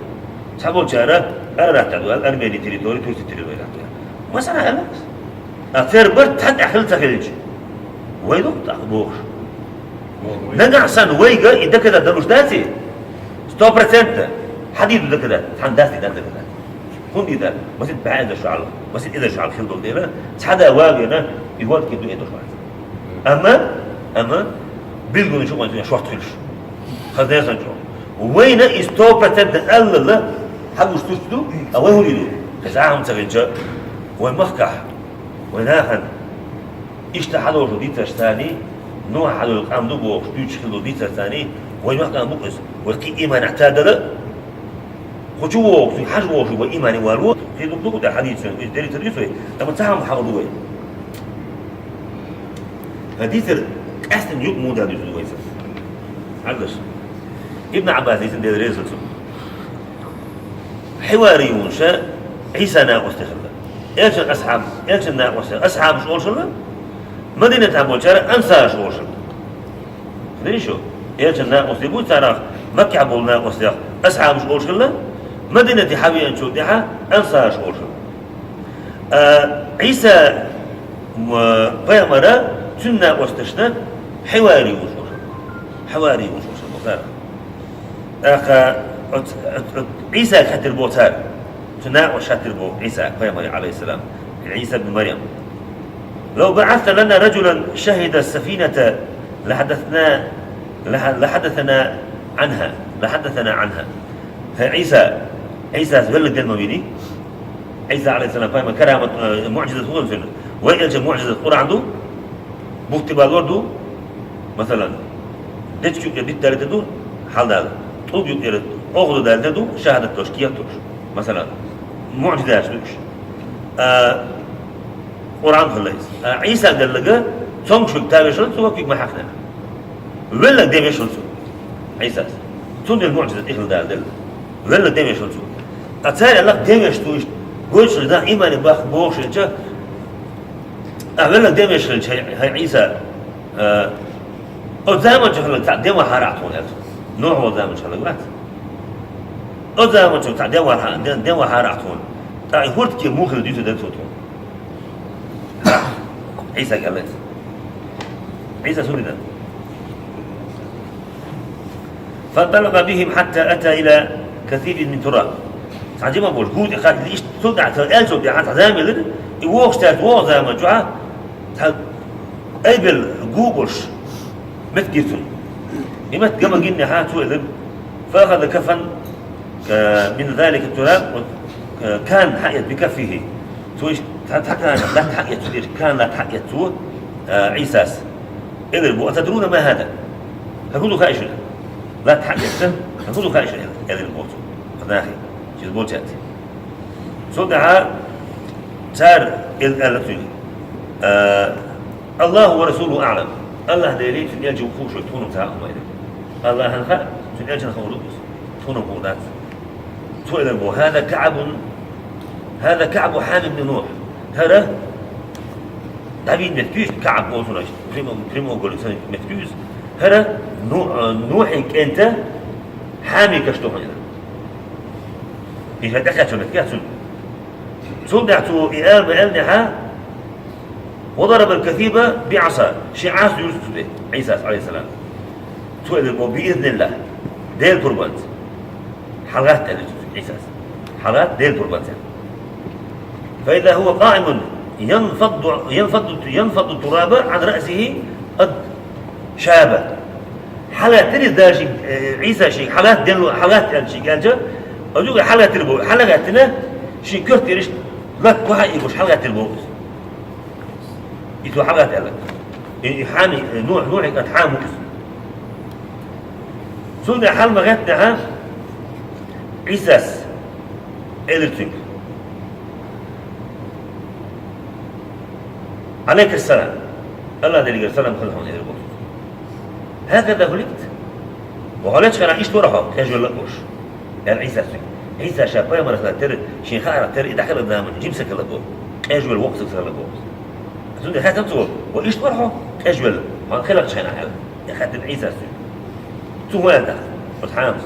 Цхьаболчара Арарат тӀа ду аьлла, Армени территори, Турци территори тӀа ду аьлла. Масала аьлла. А церан барт цхьа тӀехь хилла ца хилча, вай ду тӀаккха бохуш. Нагахь санна вайга и доказать далуш дац и? Сто процентов. Хьан дийр ду доказать? Цхьана дац и дан доказать. ХӀунда дийр дац? Масийтта бӀе эзар шо хьалха, масийтта эзар шо хьалха хилла долу дела, цхьа да вагийна, и хӀордкий ду э долуш вац. Амма, амма, билггал шу къончийна шорт хуьлуш. Хаза нехан чӀогӀа. Вайна и сто процентов аьлларг хьагуш туьртуш ду, а вай хӀун дийр ду? Иза хӀума ца хилча, вай махкахь, вай нахана, иштта хьадолуш дийцарш царний, Нухь хьадолу къам ду бохуш, дуьйцуш хилла дийцарш царний, вай махкахь бу иза, вай кхин ийманехь ца дала, кху чу вогӀу, цуьнга хьажа вогӀуш вай иймане валаво, кхин дукха ду кху тӀе хьадийцарш, иза дерриг ца дуьйцу вай, амма цхьа хӀума хьахор ду вай. Хьан дийцар къаьстина юкъа муха дуьйцур ду вайца? Хьаьрдаш. Ибн Ӏаббас дийцина, Дела реза хила цунна. Хьевариюнаша Ӏийса накъостий хилла. Элчан асхьаб, элчан накъостий, асхьабаш олуш хилла, Мадинатехь болчара ансараш олуш хилла. Хезий шу? Элчан накъостий бу царах, Маккахь болу накъостех асхьабаш олуш хилла, Мадинате хьавеанчул тӀаьхьа ансараш олуш хилла. А, Ӏийса, м, пайхамара, цуьнан накъосташна хьевариюнаша олуш хилла. Хьевариюнаша олуш хилла царах. ТӀаккха оц-, оц-, оц-, Ӏийсага хаьттира боху цара. Цуьнан накъосташа хаьттира боху Ӏийсага, пайхамаре, Ӏалайхиссалам. Ӏийса ибн Марьям. لو بعثت لنا رجلا شهد السفينة لحدثنا، لح-، لحدثنا عنها، لحدثنا عنها. ХӀай Ӏийса, Ӏийсас веллаг дина ма вини? Ӏийса, Ӏалайхиссалам, пайхамар карамат, э, муӀжизат хӀун цуьнан? Вай элчан муӀжизат Къуръан ду, бутт балор ду, масалан, дечиг юкъера дитт далийта ду, хьаладала, тӀулг юкъера охьадала ду, шахӀадат долуш кехат долуш, масалан, муӀжизаташ ду уьш. А, Къуръан хилла иза. А, Ӏийса деллага, цомгуш верг тавеш хилла цо, куьг ма хьаькхнехь. Веллаг девеш хилла цо. Ӏийсас. Цундела муӀжизат и хилла Дала делла. Веллаг девеш хилла цо. Ткъа цара аьлла, девеш цо иштта, гойтуш хилча, нах иймане баккха бохуш хилча, а, веллаг девеш хилча, хӀай, хӀай Ӏийса, а, оцу заманчохь хилла цхьа ден вахьара ахь тхуна аьлла. Нохь волу заманчохь хилла вац. Оцу заманчохь цхьа ден вахьа-, ден, ден вахьара ахь тхуна. Ткъа и хӀордке муха хилла дуьйцур дара цо тхуна. Ӏийсага аьлла иза. Ӏийса сурина. فانطلق بهم حتى أتى إلى كثيب من تراب. Цхьа жима болуш, гуди хатта иштта цул тӀаьхьа ца аьллачул тӀаьхьа цхьа зама елира, и вогӀуш цаьрца вогӀу заман чохь, цхьа айбелла гу болуш меттиг гира цунна. И меттиг ган ма гиннехь, цо элира, فأخذ كفا, э, من ذلك التراب, э, кан хьаэцна بكفه. Цо иштта цхьа, цхьа кан латта хьаэцна, цо деш кан латта хьаэцна цо, э, Ӏийсас. Элира боху, أتدرون ما هذا? ХӀара хӀун ду хаьий шуна? Латта хьаэцна, хӀара хӀун ду хаьий шуна? Элира боху цо. Нахе, шуьца болчаьрца. Цул тӀаьхьа цара элира аьлла цуьнга, э, الله ورسوله أعلم. АллахӀ Делий, цуьнан элчанна хууш верг тхуна ца хаьа хӀума элира. АллахӀана хаьа, цуьнан элчанна хуур ду иза. Тхуна хуур дац. Цо элира боху, هذا كعب، هذا كعب حامي بن نوح. ХӀара дӀавийна меттиг ю иза, КаӀб боху цунах, прямо-, прямоугольник санна меттиг ю иза. ХӀара Ну-, э, Нухьин кӀентан Хьами каш ду хьуна. Иза тӀекхаьчна меттиг ю цуьнан. Цул тӀаьхьа цо и ала ма аьллинехь, وضرب الكثيب بعصا, шен Ӏаса юьртуш цо, Ӏийсас, Ӏалайхиссалам. Цо элира боху, بإذن الله, Делан турбанца. ХьалагӀатта аьлла цо Ӏийсас. ХьалагӀатта Делан турбанца. فإذا هو قائم ينفض، ينفض، ينفض التراب عن رأسه قد شاب. ХьалагӀаттира иза Дала шега, э, Ӏийса шега хьалагӀатта денло, хьалагӀатта аьлла шега аьлча, оцу юкъе хьалагӀаттира боху, хьалагӀаттина, шен коьртера иштта латта кхухьа а ийгош хьалагӀаттира боху иза. И цо хьалагӀатта аьлла. И, и Хьами, э, Нухь, Нухьин кӀант Хьами ву иза. Цул тӀаьхьа хьала ма гӀеттинехь, Ӏийсас элира цуьнга: عليك السلام. АллахӀ Делера салам хила хьуна, элира боху. هكذا خلقت؟ Ва хьо лечкъина иштта вара хьо, къежвелла а волуш, аьлла Ӏийсас цуьнга. Ӏийса ша пайхамар хилар тера, шен хаарх тера и дӀахилла заманчохь жима стаг хилла боху. Къежвелла воккха стаг хилла боху. Цуьнга хаьттира цо: «Ва иштта вара хьо, къежвелла, хьо хиларх чхьайна?» аьлла. И хаьттира Ӏийсас цуьнга. Цо хӀун аьлла тӀаккха оцу Хьамас?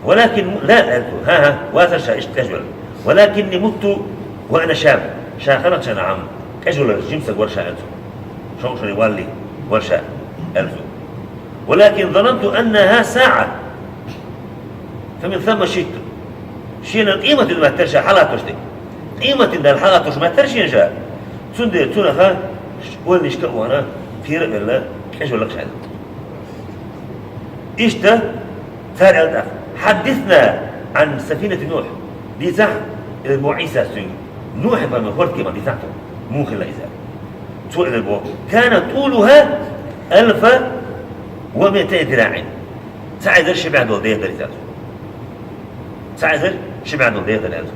ولكن, لا, аьлла цо, хӀа-хӀа, вацар ша иштта къежвала. ولكني مت وأنا شاب. Ша ханахча Ӏам къежвалар жима саг вар ша, аьлла цо. Шовзткъа шера валлалца вар ша, аьлла цо. ولكن ظننت أنها ساعة. فمن ثم شهدت. Шена къематдийнан моттар ша хьалатташ дерг. Къематдийнан хьалатташ моттар шена ша. Цудухьа цунах ойланашка а вахана, кхера а велла, къежвелла ша, аьлла. Иштта цар аьлла тӀаккха: حدثنا عن سفينة نوح. Дийцахь, аьлар боху Ӏийсас цуьнга, Нухьан пайхамаран хӀордкеман дийцахь тхуна, муха хилла иза. Цо аьлар боху: كان طولها ألف ومائتي ذراع. Цхьа эзар ши бӀе долу деха дара иза, аьлла цо. Цхьа эзар ши бӀе долу деха дара, аьлла цо.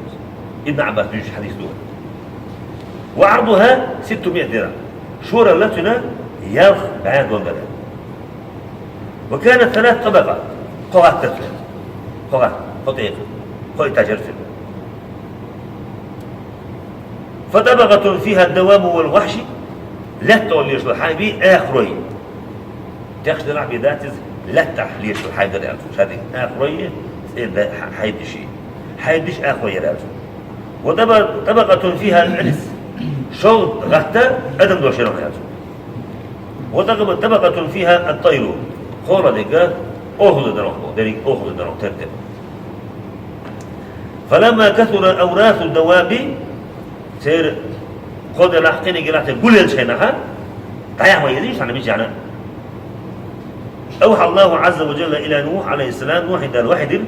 Ибн Ӏаббаса дуьйцучу хьадисехь ду. وعرضها ستمائة ذراع. Шоралла цуьнан ялх бӀе долу дара. وكانت ثلاث طبقات. Кхо гӀатта цуьнан. Кхо гӀатта, кхо тӀекъа, кхо этаж яра цуьнан. فطبقة فيها الدواب والوحش. Лаьтта тӀехь лелаш долу хьайбий, ахарой. Текхаш делахь бен дац иза, лаьттахь лелаш долу хьайба дара, аьлла цо. Ша дика, ахарой, цӀена да-, хьайбаший. Хьайбаш, ахарой яра, аьлла цо. وطبقة فيها الإنس. ШолгӀа гӀатта адам долуш яра, аьлла цо. وطبقة فيها الطير. КхоалгӀа дерг охалла дара, дерриг охалла дара, тера-тера. فلما كثر أوراث الدواب, церан кхо делахь, кхин а гулъелча хенахь, дӀаяхьа ма еза иза цхьана мичахь а. أوحى الله عز وجل إلى نوح عليه السلام, Нухье Дала вахьи дира: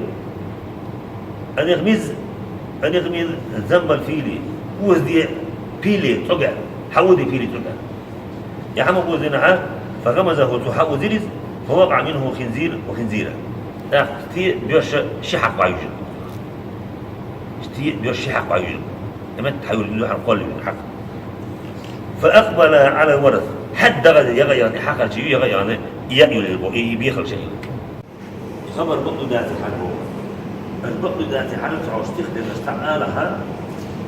أن اغمز, أن اغمز ذنب الفيل, озаде пилан цӀогах, хьаозаде пилан цӀогах. И хьан ма бу зина хьа, فغمزه, цо хьаозийра иза, فوقع منه خنزير وخنزيرة. ТӀаккха стен боьрша ши хьакха вуьйжира. Стен боьрша ши хьакха вуьйжира. Амма хьаюьйжира, хьан кхолла вуьйжира хьакха. فأقبل على الورث. ХӀаьта дагӀа яга яна, хьакхарчий яга яна, и яа юьйлира боху, и, и бехалш яа юьйлира. Хабар бакъ ду дацара хьан боху. Аш бакъ ду дацара хьан, ца хьош стих дезаш ца алахьа,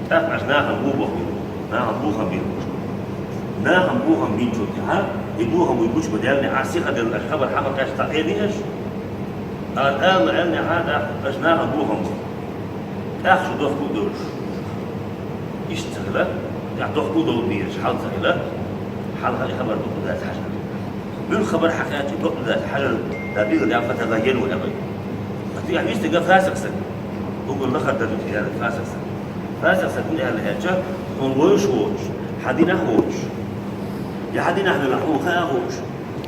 тӀаккха аш нахана бу боху. Нахана бухам бийр бу. Нахана бухам бийчул тӀаьхьа, и бухам вуй гучу ма даьллинехь, сиха делла аш хабар хьан ма кхаьчча ца элий аш? Ала, ала аьллинехь, тӀаккха аш нахана бухам бу. ТӀаккха шу дохку а долуш. Иштта ца хила, тӀаккха дохку а долу бийраш хьал ца хила, хьалха и хабар бакъ ду дацара хьажа. Муьлха хабар хьакхаьчча бакъ ду дацара хьажал, да бигла дам фатала ен ву аьлла. Аса тӀехь вистага фасикъ саг. Угур лахар дар ду тӀехь фасикъ саг. Фасикъ саг хӀунда аьлла аьлча, хьуна вевзаш воцуш, хьан динехь воцуш. Я хьан динехь велахь, хьуна хаа воцуш.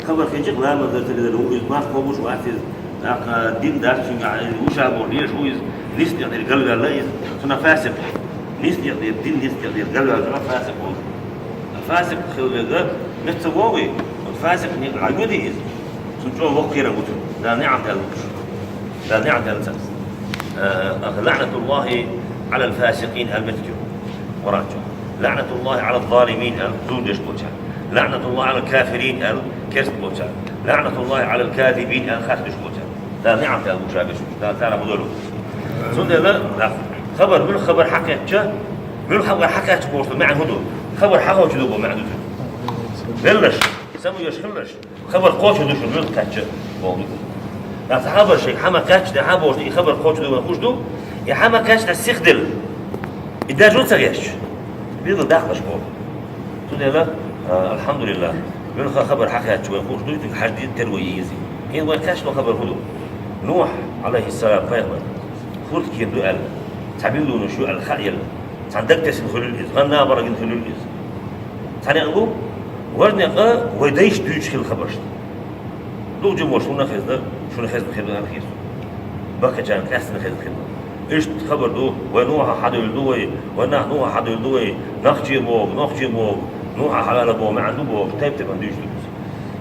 Хабар хетча, ламаз дар ца дезар ву иза, мах кхобуш вац иза. ТӀаккха дин дац цуьнга, вуша боху леш ву иза, нисдех дерг галваьлла иза. Цунах фасикъ. Нисдех дерг, дин нисдех дерг галваьлла цунах фасикъ ву. Фасикъ хила вега, меца вогӀий, вот фасикъ некъа гӀайгуди иза. Цунна чӀогӀа воккха кхерам бу цунна. Дала неӀалт аьлла луш. Дала неӀалт аьлла цунна. Э, لعنة الله على الفاسقين аьлла меттиг ю Къуръан чу. لعنة الله على الظالمين аьлла, зулам деш болчарна. لعنة الله على الكافرين аьлла, керста болчарна. لعنة الله على الكاذبين аьлла, харц деш болчарна. Дала неӀалт аьлла луш а беш, Дала царах ма дойла. Цундела, да, хабар, муьлха хабар хьакхаьчча, муьлха хабар хьакхаьчча бохуш маьӀна хӀун ду? Хабар хьахочуш ду боху маьӀна ду цуьнан. Велларш, самавеш хиларш, хабар кхочуш ду шуна, муьлха кхаьчча боху ду. Аса хабар шайга хьан ма кхаьчча, хьан бохуш ду, и хабар кхочуш ду вайн хууш ду, и хьан ма кхаьчча сиха делла. И даже ца гӀерташ. Билла дахлаш боху. Цундела, а, алхьамдулиллахӀ, муьлха хабар хьакхаьчча вайн хууш ду, и хьажа дийна тера вай еза. ХӀинца вайн кхаьчна хабар хӀун ду? Нухь, алейхиссалам, пайхамар, хӀордкема ду аьлла, цхьа билгалонаш ю аьлла хаьа елла. Цхьана дагтесна хуьлуьйту иза, гӀан набаргина хуьлуьйту иза. Цхьа некъ бу, важа некъ вай дайша дуьйцуш хилла хабаршна. Дукха жимма шуна хезна, шуна хезна хир ду аьлла хир. Баккхачарна къаьстина хезна хир ду. Иштта хабар ду, вай Нухьа хьадуьйла ду вай, вай нах Нухьа хьадуьйла ду вай, нохчий боху, нохчий боху, Нухьа хьаваьлла боху, маьӀна ду боху, тайп-тайпана дуьйцуш ду иза.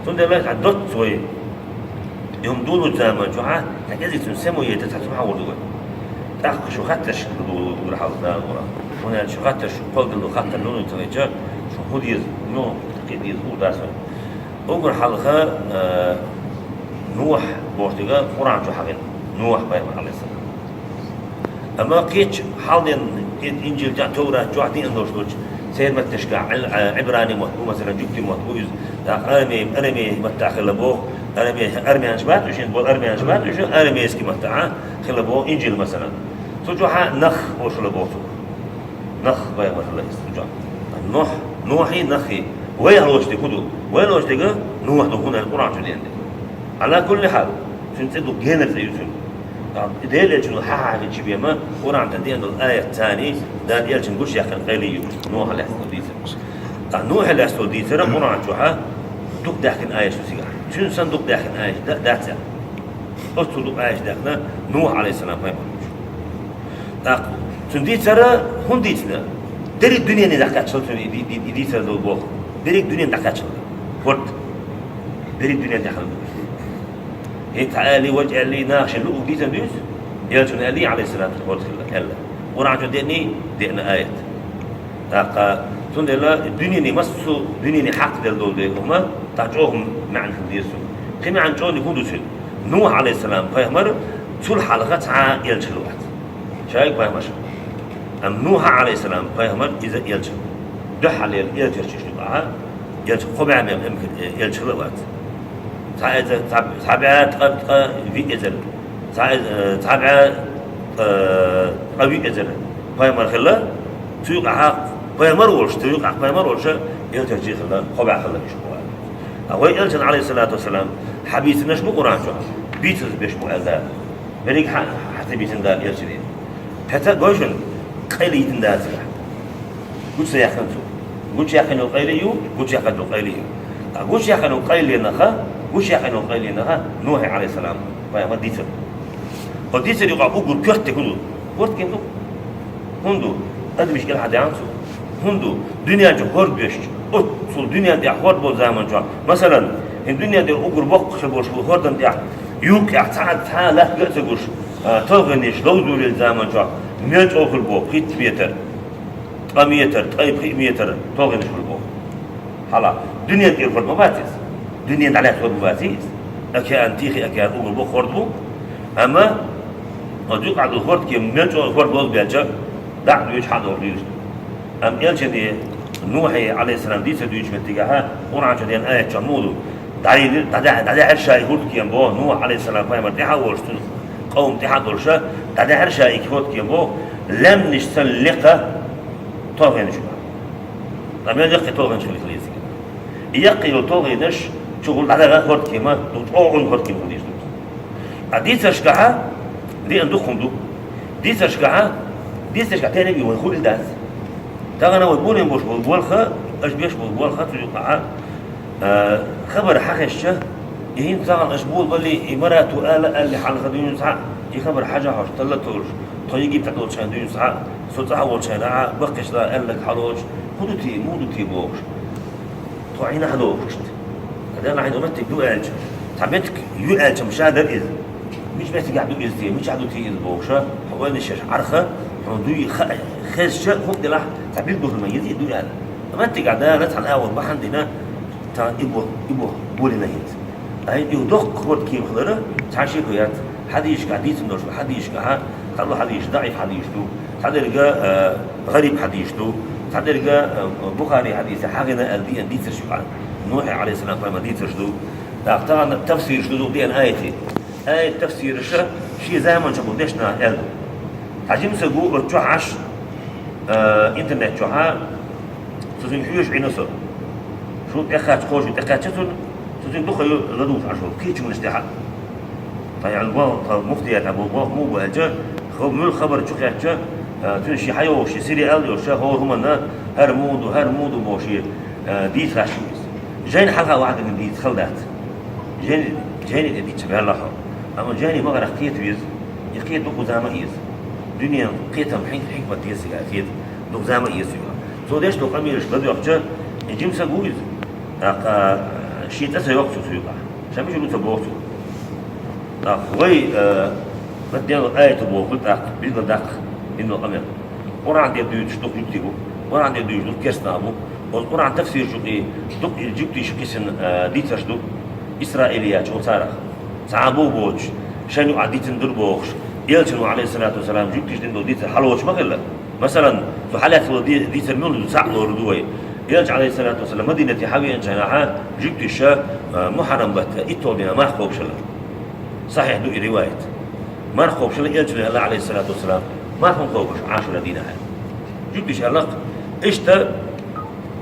Цундела цхьа доцца вай. И хӀума долучу заман чохь, цхьа кӀезиг цуьнан сема яйта, цхьа цхьа хьан вур ду вай. ТӀаккха шу хаттарш ду, ду, ду, хьалха Дала гӀура. ХӀунда аьлча шу хаттарш, кхолдалла хаттар нуна ца гӀайча, шу хӀун деза, ну, кхин деза, хӀун дац вай. Уггар хьалха, э, Нухь бохуш дерг Къуръан чу хьахийна. Нухь пайхамар, алейхиссалам. Амма кхечу хьалден, ин-, Инжил тӀехь, Таврат чохь деана долуш долчу Церан матташка Ӏибрани мотт бу, масалан, жугтий мотт бу иза. ТӀаккха араме-, арамей маттахь хилла боху, араме-, армянаш бац уьш, болу армянаш бац уьш, арамейски маттахь хилла боху Инжил, масалан. Цу чохь нах олуш хилла боху цо. Нах пайхамар хилла иза цу чохь. Нух, Нухи, Нахи. Вай лоцуш дерг хӀун ду? Вай лоцуш дерг Нух ду, хӀунда аьлча Къуръан чу деана дерг. Ала кулли хьал, цуьнан цӀе ду, генара цӀе ю цуьнан. ТӀаккха Делан Элчано хьан хьахийча бен ма, Къуръан тӀе деана долу аят царний, Дала Элчан гучуяьккхина къайле ю, Нухах лаьцна долу дийцар. ТӀаккха Нухах лаьцна долу дийцар Къуръан чохь дукха даьхкина аят ду цигахь. Цуьнан санна дукха даьхкина аят да-, дац аьлла. Оццул дукха аят даьхкина Нух, Ӏалайхиссалам, пайхамар ву. ТӀаккха цуьнан дийцар хӀунда дийцина? Дерриг дуьнене дӀакхаччалла цуьнан и ди-, ди-, и дийцар долу боху. Дерриг дуьнене дӀакхаччалла. ХӀорд. Дерриг дуьнене тӀехь хилла. ХӀинца аьлли, важа аьлли, наха шен луъург дийцина дуьйцу? Элчано аьлли, Ӏалайхиссалату, хӀорд хилла аьлла. Къуръан чу деъний, деъна аят. ТӀаккха цундела дуьнене, массо а дуьнене хьакхаделла долу дерг хӀума, тӀаккха чӀогӀа маьӀна хила деза цуьнан. Кхин маьӀна чӀогӀа хӀун ду цуьнан? Нух, Ӏалайхиссалам, пайхамар, цул хьалха цхьа а элча хилла вац. Шайга пайхамарш. Амма Нуха, Ӏалайхиссалам, пайхамар, иза элча. Дуьххьарлера элчарчаш ду, аха, элча кхо бӀе мел элча хилла вац. Цхьа эзар, цхьа, цхьа бӀе ткъа, ткъа виъ эзар. Цхьа эз-, э, цхьа бӀе, э, ткъа виъ эзар пайхамар хилла. Цуьнга хьакха пайхамар волуш, цуьнга хьакха пайхамар волуш, элчарчий хилла, кхо бӀе хилла уьш бу. Ткъа вай элчан, Ӏалайхиссалату вассалам, хьан бийцинарш бу Къуръан чохь? Бийцаза беш бу аьлла. Берриг хьан, хьан ца бийцина Дала элчанийн? Хьаьца а гой шуна, къайле йитина Дала цигахь. Гучу ца яьккхина цо. Гучу яьккхина йолу къайле ю, гучу яьккхина йолу къайле ю. Ткъа гучу яьккхина йолу къайленах, гучу яьккхина йолу къайленах Нухе, Ӏалайхиссалам, пайхамар дийцар. Оцу дийцар юкъахь уггар коьртаниг хӀун ду? ХӀорд кема ду. ХӀунда ду? Адамаш кӀелхьардаьхна цо. ХӀунда ду? Дуьнен чу хӀорд беш, оццул дуьнен тӀехь хӀорд болу заман чохь. Масалан, хӀин дуьнен тӀехь уггар боккха хир болуш болу хӀордан тӀехь юккъехь цхьа а, цхьа а латта а ца гуш, а, талхийнаш ловзуьйлу заман чохь мел чӀогӀа хир боху, пхийтта метр, ткъа метр, ткъе пхиъ метр талхийнаш хир боху. Хьала, дуьнен тӀера хӀорд ма бац иза. Дуьнен дӀалаьцна хӀорд ма бац иза. Океан, Тихий океан уггар боккха хӀорд бу. Амма оцу юкъахь долу хӀорд кема мел чӀогӀа хӀорд лозабелча, дӀа а дуьйцуш, хьа а дохуш дуьйцуш ду. Амма элчане, Нухе, Ӏалайхиссалам, дийцар дуьйцучу меттигехь, Къуръан чу деана аят чохь муха ду? ДӀадийцира, дӀа-, дӀа-, дӀадехьира ша и хӀорд кема боху, Нух, Ӏалайхиссалам, пайхамар тӀаьхьа а волуш, цуьнан къовм тӀаьхьа а долуш, дӀадехьира ша и хӀорд кема боху, лаьмнаш санна лекха талхийнаш ю. Ткъа мел яккхий талхийнаш хила хилла иза. И яккхий йолу талхийнаш чухула дӀадахана хӀорд кема, дукха чӀогӀа хӀорд кема хила деза ду. Ткъа дийцаршкахь деана дукха хӀума ду. Дийцаршкахь, дийцаршкахь тера а бий вайн хуьлда дац. Тахана вай болийна болуш болу болх, аша беш болу болх цу юкъахь, а, хабар хьан хезча, и хӀинца тахана аша болабале, и Марата ала аьлла хьалха дуьйна цхьаъ, и хабар хьажа хьожуш, талла толуш, тхо Египта долчу хенахь дуьйна цхьаъ, со цӀахь волчу хенахь, баккхийчу Дала аьлларг хьалоцуш, хӀун ду те, муха ду те бохуш. Тхо Ӏийна хьадохуш. Ткъа Дала хьайна меттиг ду аьлча, цхьа меттиг ю аьлча-м ша дара иза. Мича меттигехь ду иза те, мичахь ду те иза бохуша, хьо ойла еш Ӏарха, хьуна дуй хаа, хезча, хӀума делахь, цхьа билггал хила ма еза и ду аьлла. Ткъа меттигехь Дала цхьана агӀор бахьана дина, цхьана и бо, и бо болийна хӀинца. Ай, и доккха хӀорд кема хилара, цхьа шеко яц, хьадисашкахь дийцина долуш, хьадисашкахь, цхьадолу хьадисаш даӀиф хьадисаш ду, цхьадерг, э, гӀариб хьадисаш ду, цхьадерг, э, Бухари хьадисехь хьахийна аьлла деана дийцарш ю. Нухе, Ӏалайхиссалам, пайхамар дийцарш ду. ТӀаккха тахана тафсираш ду, ду деана аятийн. Аят тафсираш шен заманчохь болу дешна аьлла ду. Цхьа жима стаг ву оцу чохь Ӏаш, э, интернет чохь, цо цуьнга хьоьжуш Ӏийна со. Шу тӀекхаьчча, кхо шу тӀекхаьчча цунна, цо цуьнга дукха ю ладугӀуш Ӏаш волу кхечу хӀуманаш тӀехь. Ткъа аьлла боху, тхан муфтиятехь боху, боху муха бу аьлча, хо-, муьлхха хабар чу кхаьчча, а, цуьнан шен хьайогӀуш, шен сире аьлла йолуш, хӀора хӀуманна, хӀара муха ду, хӀара муха ду бохуш, а, дийца гӀаш ю иза. Жайна хьалха вахьа дина дийца хала дац. Жайни, жайни тӀе дийцча баьлла хьо. Амма жайни ма гӀарах кхета веза, и кхета дукха зама а еза. Дуьненан кхетам хьин-, хьикмат деза цигахь кхета, дукха зама а еза цигахь. Цо деш долу къамелаш ладоьгӀча, и жима стаг ву иза. ТӀаккха, а, шен цӀа ца йоккху цо цу юкъахь. Ша мичара ву ца боху цо. ТӀаккха вай, э, Дала аято бохург тӀаккха, билггал даккха, дина къамел. Къуръан тӀе дуьйцуш дукха жуьгтий бу, Къуръан тӀе дуьйцуш дукха керстанаш бу. Оцу Къуръан тафсираш юкъе дукха и жуьгтий шу кисина, э, дийцарш ду, исраилияташ олу царах. Цхьа а бу боцуш, шайна юкъахь дийцина ду бохуш, элчано, Ӏалайхиссалату вассалам, жуьгташа дина долу дийцар хьалоцуш ма хилла. Масалан, цу хьалаьцна ди-, дийцар муьлха ду, цхьаъ лорур ду вай. Элча, Ӏалайхиссалату вассалам, Мадинате хьавеанчу хенахь жуьгтиша, а, Мухьаррам баттан итталгӀа дийнахь марха кхобуш хилла. Сахьихь ду и риваят. Марха кхобуш хилла, Элчано аьлла, Ӏалайхиссалату вассалам, марха хӀунда кхобу аша Ӏашура дийнахь аьлла. Жуьгтиша аьлла-кх, иштта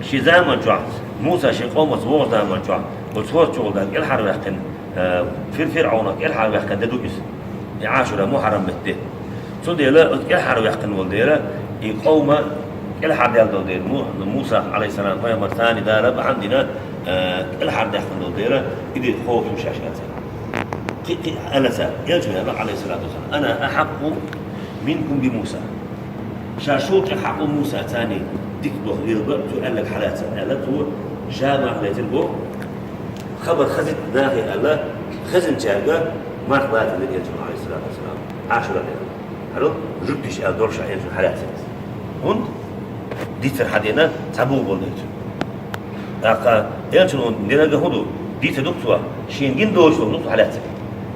шен заман чохь Муса шен къомаца вогӀучу заман чохь оцу хӀорда чухула Дала кӀелхьарваьккхина, э, Фир-, ФирӀавнах кӀелхьарваьккхина де ду иза. И Ӏашура, Мухьаррам беттан де. Цундела оцу кӀелхьарваьккхина волу дела, и къовма кӀелхьардаьлла долу дела, Му-, Муса, Ӏалайхиссалам, пайхамар царна Дала бахьана дина, э, кӀелхьардаьккхина долу дела, и де кхобу шаьш аьлла цара. Кхин, кхин аьлла цара, Элчано аьлла, Ӏалайхиссалату вассалам: «Ана ахьакъу минкум би Муса». Ша шул тӀе хьакъ ву Муса царна дика доху лелабан, цо аьлларг хьалаца аьлла, цо ша марха лецира боху, хабар хазийта нахе аьлла, хезначаьрга марха лацар Элчано, Ӏалайхиссалату вассалам, Ӏашура дела. ХӀара жуьгтиша аьлла долуш Элчано хьалаьцна. ХӀунда? Дийцар хьан дена, цхьа бух болу дела цуьнан. ТӀаккха Элчано динарг хӀун ду? Дийца ду-кх цо, шена гина доцуш долу ду-кх цо хьалаьцнарг.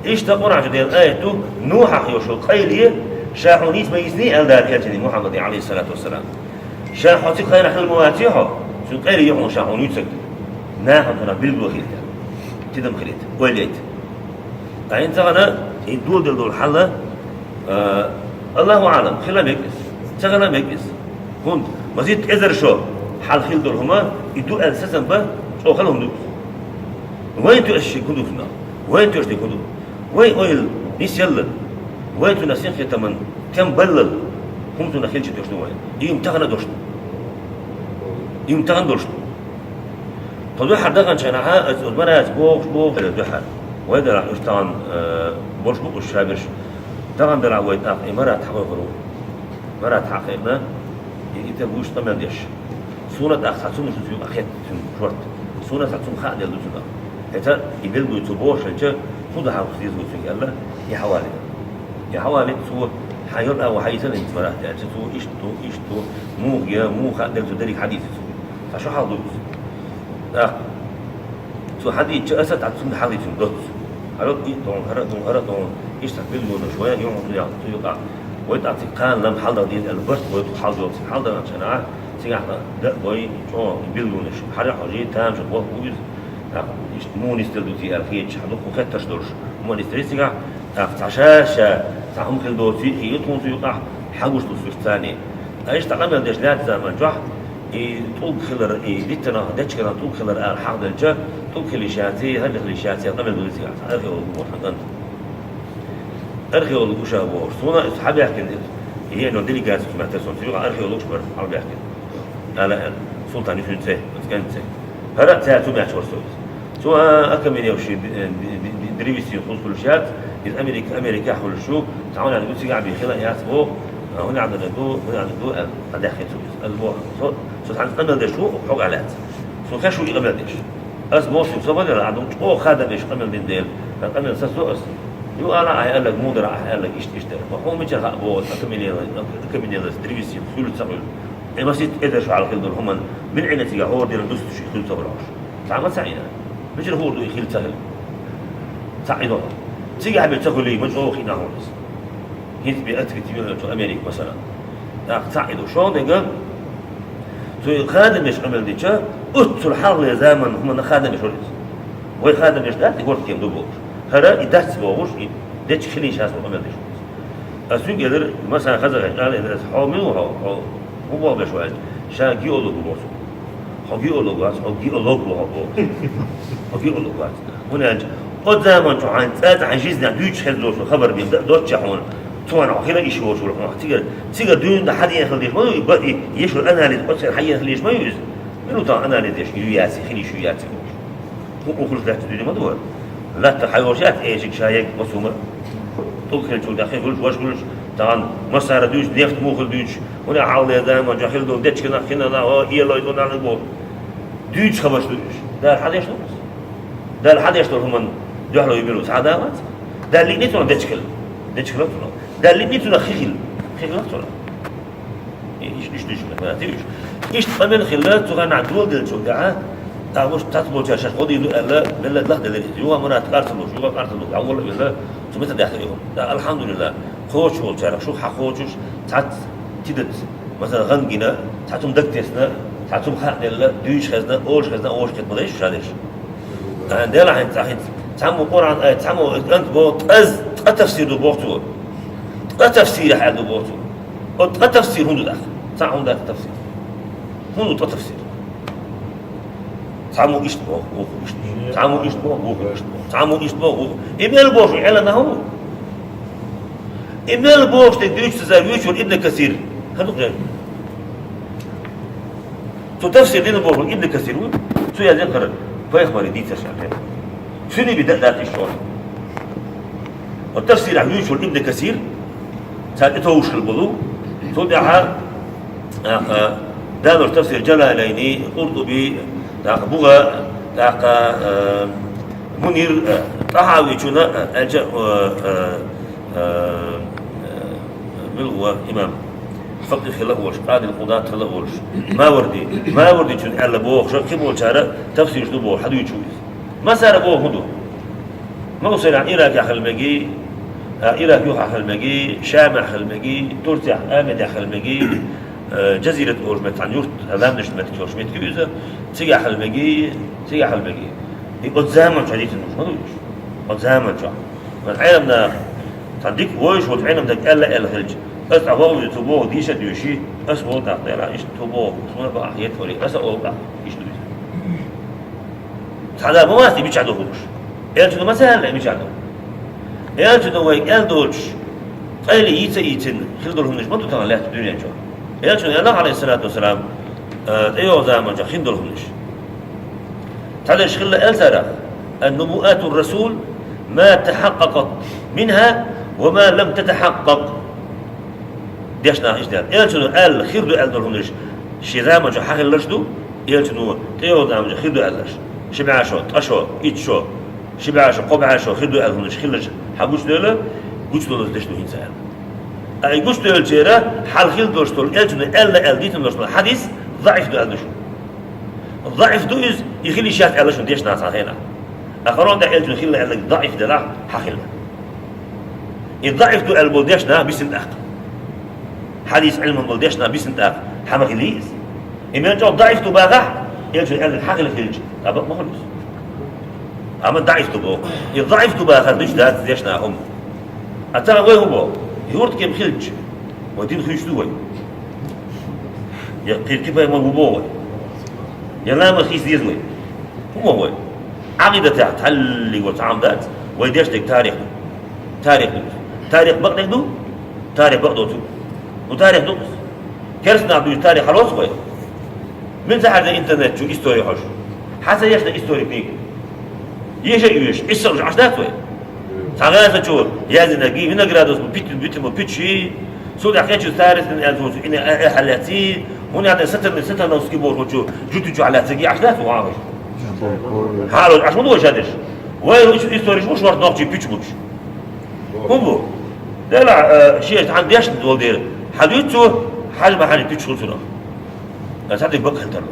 Иштта Къуръан чу дена аят ду, Нухьах йолчу къайле, ша хьуна йийца ма йийциний аьлла Дала Элчане Мухьаммаде, Ӏалайхиссалату вассалам. Ша хьо цигахь хилла ма ваций хьо, цуьнан къайле ю хьуна ша хьуна йийцарг. Нахана хьуна билгало хилийта. Тидам хилийта, ойла яйта. Ткъа хӀинца гӀана и доладелла долу хьал, а, Аллаху аӀлам, хила мега иза, ца хила мега иза. ХӀунда? Масийтта эзар шо хьал хила долу хӀума, и ду аьлла сацам бан, чӀогӀа хала хӀума ду иза. Вайн тоьшниг хӀун ду цунах? Вайн тоьшниг хӀун ду? Вай ойла нисъяллал, вай цунах синхетаман тем баллал, хӀума цунах хилча тоьшна вайн. И хӀума тахана долуш ду. И хӀума тахана долуш ду. Тхо дуьххьара даханчу хенахь, аса оцу Марата бохуш, бохуш, дуьххьара. Вай делахь уьш тахана, э, болуш бу уьш шаберш. Тахана делахь вай тӀаккха и Марат хьахойхур ву. Марат хьакхайкхина, и, и тӀе вуьйш къамел деш. Суна тӀаккха цхьа цунна шу юкъа хетта цуьнан шорта. Суна цхьа цунна хаа делла ду цунах. ХӀета и билгало цо бохуш хилча, хӀун ду хьан деза ву цуьнга аьлла, и хьавалийна. И хьавалийна цо, хьан йолу агӀо хьан йисана хӀинца Марат аьлча, цо иштта ду, иштта ду, муха я, муха хаа делла цо дерриг хьан дийци цо. Цхьа шо хьал ду иза. ТӀаккха цо хьан дийцча, аса тӀаккха цунна хьан дийцина доццу. ХӀара а и дон, хӀара а дон, хӀара а дон, иштта билгалонаш вай, юхьанца яхна цу юкъахь. Вай тӀаккха цига кхана лам хьалдала деза аьлла, барт бой тхо хьалдолу цига хьалдаланчу хенахь, цигахь дан а бой, чӀогӀа билгалонаш. ХӀара а хьожий, тамашийна ваха ву иза. ТӀаккха иштта муха нисделла ду те аьлла хеташ, хьан дуккха хеттарш долуш, муха нисделла цигахь, тӀаккха цхьа ша-ша, цхьа хӀума хила доций, и ю тхуна цу юкъахь, хьан гуш ду цуьнца царний. Ткъа иштта къамел деш лаьцна заман чохь, и тӀулг хилар, и диттанах дечканах тӀулг хилар ала хьахделча, тӀулг хила йиш яций, хӀара хила йиш яций, къамел ду цигахь, цхьа археолог боху хьан кӀант. Археолог ву ша бохуш. Суна иза хьабаьхкина иза. Еана делегаци ма тера суна. Цу юкъа археологаш бара хьабаьхкина. Ала аьлла, Султан Юсуф цӀе, оцу кӀанта цӀе. ХӀара а цара цу мехь чу вара со иза. Цо, а, окаменевший д-, д-, д-, д-, древесин кхуза хуьлуш яц, иза Америка, Америкехь хуьлуш ю, цхьа хӀун аьлла ду, цигахь бен хила а яц боху, а, хӀун аьлла ду, хӀун аьлла ду, аьлла, дӀадаьхкина цо иза. Аса боху, со, со цхьаьна къамел деш ву, хьогахь лаьцна. Суна хезаш ву и къамел деш. Аса боху шуьга, со ма дара, Ӏа ду чӀогӀа хадам беш къамел дина дела, сан къамел сацо аса. Ю ала ахьа аьлларг муха дара, ахьа аьлларг иштта, иштта дара. Ма хьуна мичара хаьа боху, аса окаменелость, окаменелость древесин хуьлу ца хуьлу. И масийтта эзар шо хьалха хила долу хӀуманна, мила Ӏийна цигахь хӀора дерриг дустуш и хуьлу ца хуьлу хьуна. Цхьа ма ца Ӏийна. Мичара хуур ду и хила ца хила? Цхьа Ӏи доху. Цигахь бен ца хуьлий, ма чӀогӀа хиъна хьуна иза. ХӀинца бен ацигахь тима цу Америка, масала. ТӀаккха цхьа Ӏи ду. ШолгӀа дерг, цу хадамаш къамел дича, оццул хьалхале заманан хӀуманна хадамаш вара иза. Вай хадамаш дац, и гӀорта кема ду бохуш. ХӀара и дац бохуш, и дечиг хила йиш яц боху къамел деш ву иза. Аса цуьнга элира, масала, хазахетта ала элира аса: «Хьо мила ву хьо? Хьо хӀун боху беш ву?» аьлча, ша геолог ву боху цо. «Хьо геолог вац, хьо геолог ву хьо», боху. «Хьо геолог вац». ХӀунда аьлча, оцу заман чу хьайн цӀа-цӀа хьайн жизненахь дуьйцуш хезна долчу хабар бен дан а доццушехь хьуна, цунах хьо хила йиш йолуш вара хьуна. Цигара, цигара дуьйна дан хьан ден хила деш ма ю, и ба-, и ешвар анализ оццера хьан ден хила йиш ма ю иза. Мила ву тахана анализ деш, ю яций, хила йиш ю яций бохуш. ХӀун, хӀун хуьлуш лаьтташ дуьйна ма ду вара. Латта хьайолуш яц эшиг ша ерг, масума. ТӀулг хилчул тӀаьхьа хуьлуш, ваша хуьлуш, тахана массара дуьйцу, нефть муха хила дуьйцуш, хӀунда аьлча хьалхале заман чохь хила долу дечигнах, хинанах, о, элой, дунах боху. Дуьйцуш хабарш ду уьш. Дала хьан деш ду? Дала хьан деш долу хӀуманна дуьхьало ю мила ву, цхьа а да вац. Дала лиъний цунах дечиг хила? Дечиг хилла цунах. Дала лиъний цунах хи хила? Хи хилла цунах. Иш-, иш-, иш-, иш-, иш-, Иштта къамел хилла, цу хенахь доладеллачул тӀаьхьа, тӀаккха уьш цхьацца болчара шаьш гӀо дийр ду аьлла, мелла лахделира иза. Юха Мурат къарсалуш, юха къарсалуш, дӀаволла а велла, цу мета даьхкира юха. ТӀаккха, алхьамдулиллахӀ, кхочуш волчарах шух хьан кхочуш, цхьацца тидат Масала, гӀан гина, цхьа цум даг тесна, цхьа цум хаа делла, дуьйцуш хезна, олуш хезна, олуш кхетта ма дайша ша дерш. А, Дела хьайна цхьа хӀинца, цхьаммо Къуръан ай, цхьаммо кӀант боху, ткъа тафсир ду боху цо. Ткъа тафсир хьаьл ду боху цо. О, ткъа тафсир хӀун ду тӀаккха? Цхьа хӀун дац тафсир? ХӀун ду ткъа тафсир? Цхьаммо иштта боху, вукхо иштта. Цхьаммо иштта боху, вукхо иштта боху. Цхьаммо иштта боху, вукхо. И мел бохуш Ӏелла нах хӀун бу? И мел бохуш дерг дуьйцу цара вуьйцур Ибн Касир. ХӀан ду-кх? Цу тафсир дина боху Ибн Касир ву. Цу язъян хӀара пайхамаре дийцар ша хӀара. Цуьнан би дан дац иштта. Ва тафсирахь вуьйцур Ибн Касир. Цара тӀетовжуш хилла болу. Цул тӀаьхьа, тӀаккха, далош тафсир Джалалайни, Къуртуби, тӀаккха буга, тӀаккха, э, Мунир, э, ТӀахьавичуна, э, аьлча, э, э, э, э, мила ву имам, факъихӀ хилла а волуш, къади-къудат хилла а волуш, Маварди, Мавардичун аьлла бохуша, кхин болчара тафсираш ду боху, хьадуьйцу иза. Масара боху хӀун ду? Мовсарахь Иракехь хила меги, а, Ирак юхахь хила меги, Шамехь хила меги, Турцехь, Амедехь хила меги, э, Джазират олуш меттиг, цхьана юрт, лаьмнаш меттиг йолуш меттиг ю иза, цигахь хила меги, цигахь хила меги. И оцу заман чохь дийцина ма ду уьш. Оцу заман чохь. Сан Ӏеламнаха, сан дика вовзаш волчу Ӏеламнега аьлла аьлла хилча, аса цхьа вогӀу цу боху дийша а дуьйший, аса вогӀу тӀаккха дера, иштта цу боху, суна бахьа хетарий, аса олу тӀаккха, иштта ду иза. Цхьа да ма вац и мичахь ду хууш. Элчано ма ца аьлла и мичахь ду. Элчано вайга аьлла долчуш, къайле йийца а йийцина, хила долу хӀуманаш ма ду тахана лаьтта дуьнен чохь. Элчано аьлла, Ӏалайхиссалату вассалам, э, тӀейогӀу заманчохь хин долу хӀуманаш. Цхьадерш хилла аьлла цара: «Ан-нубуату расул ма тахьаккъакъат минха ва ма лам татахьаккъакъ». Дешна иштта аьлла. Элчано аьлла хир ду аьлла долу хӀуманаш шен заманчохь хьан хилларш ду? Элчано тӀейогӀу заманчохь хир ду аьлларш. Ши бӀе шо, ткъа шо, итт шо, ши бӀе шо, кхо бӀе шо хир ду аьлла хӀуманаш хилларш хьан гучудевлла, гучудовллалц деш ду хӀинца аьлла. Ткъа и гучудевллачеран хьал хила долуш долу, Элчано аьлла аьлла дийцина долуш долу хьадис заӀиф ду аьлла ду шу. ЗаӀиф ду иза, и хила йиш яц аьлла шуна дешна цхьана хенахь. Ткъа кхана тӀе Элчано хилла аьлларг заӀиф делахь, хьан хилла. И заӀиф ду аьлла болу дешна бисина тӀаккха. Хьадис Ӏилман болу дешна бисина тӀаккха, хьан ма хилий иза. И мел чӀогӀа заӀиф ду бахахь, Элчано аьлларг хьан хила хилча, ткъа бакъ ма хуьлу иза. Амма заӀиф ду боху. И заӀиф ду бахар дуьйцу дац дешна хӀума. А тахана вай хӀун боху? Юрт кем хилча, вай дин хуьйцуш ду вай. Я кхин кипай ма ву боху вай. Я лама хийца деза вай. ХӀун боху вай? Ӏакъидатехь тхьаллиг вац Ӏам дац, вай деш дерг тарих ду. Тарих ду. Тарих бакъдерг ду? Тарих бакъдоцу. Ну, тарих ду. Керстанах дуьйцу тарих хьалоцу вай? Мин ца хьаьрда интернет чу истори хьожуш? Хьан ца ешна истори книга? Еша а йоьшуш, Ӏиса а Ӏаш дац вай? Цхьа гӀаза чу яздинарг, Виноградовс бу питти, битти бу питчи, цул тӀаьхьа кхечу царис дин аьлла цо цу ина а, а, хьаллаьций, хӀунда аьлла Сатарни-, Сатарновский бохучу жуьти чу хьаллаьццарг Ӏаш дац вай? Хьалоцу Ӏаш ма ду вай ша дерш. Вай уьш историш уьш варх нохчий питчи буч. ХӀун бу? Делахь, э, шен цхьана дешна долу дела. Хьан дуьйцу цо? Хьажа ма хьани питчи хуьлу цунах. Аса цхьа дика бакъ хила тарло.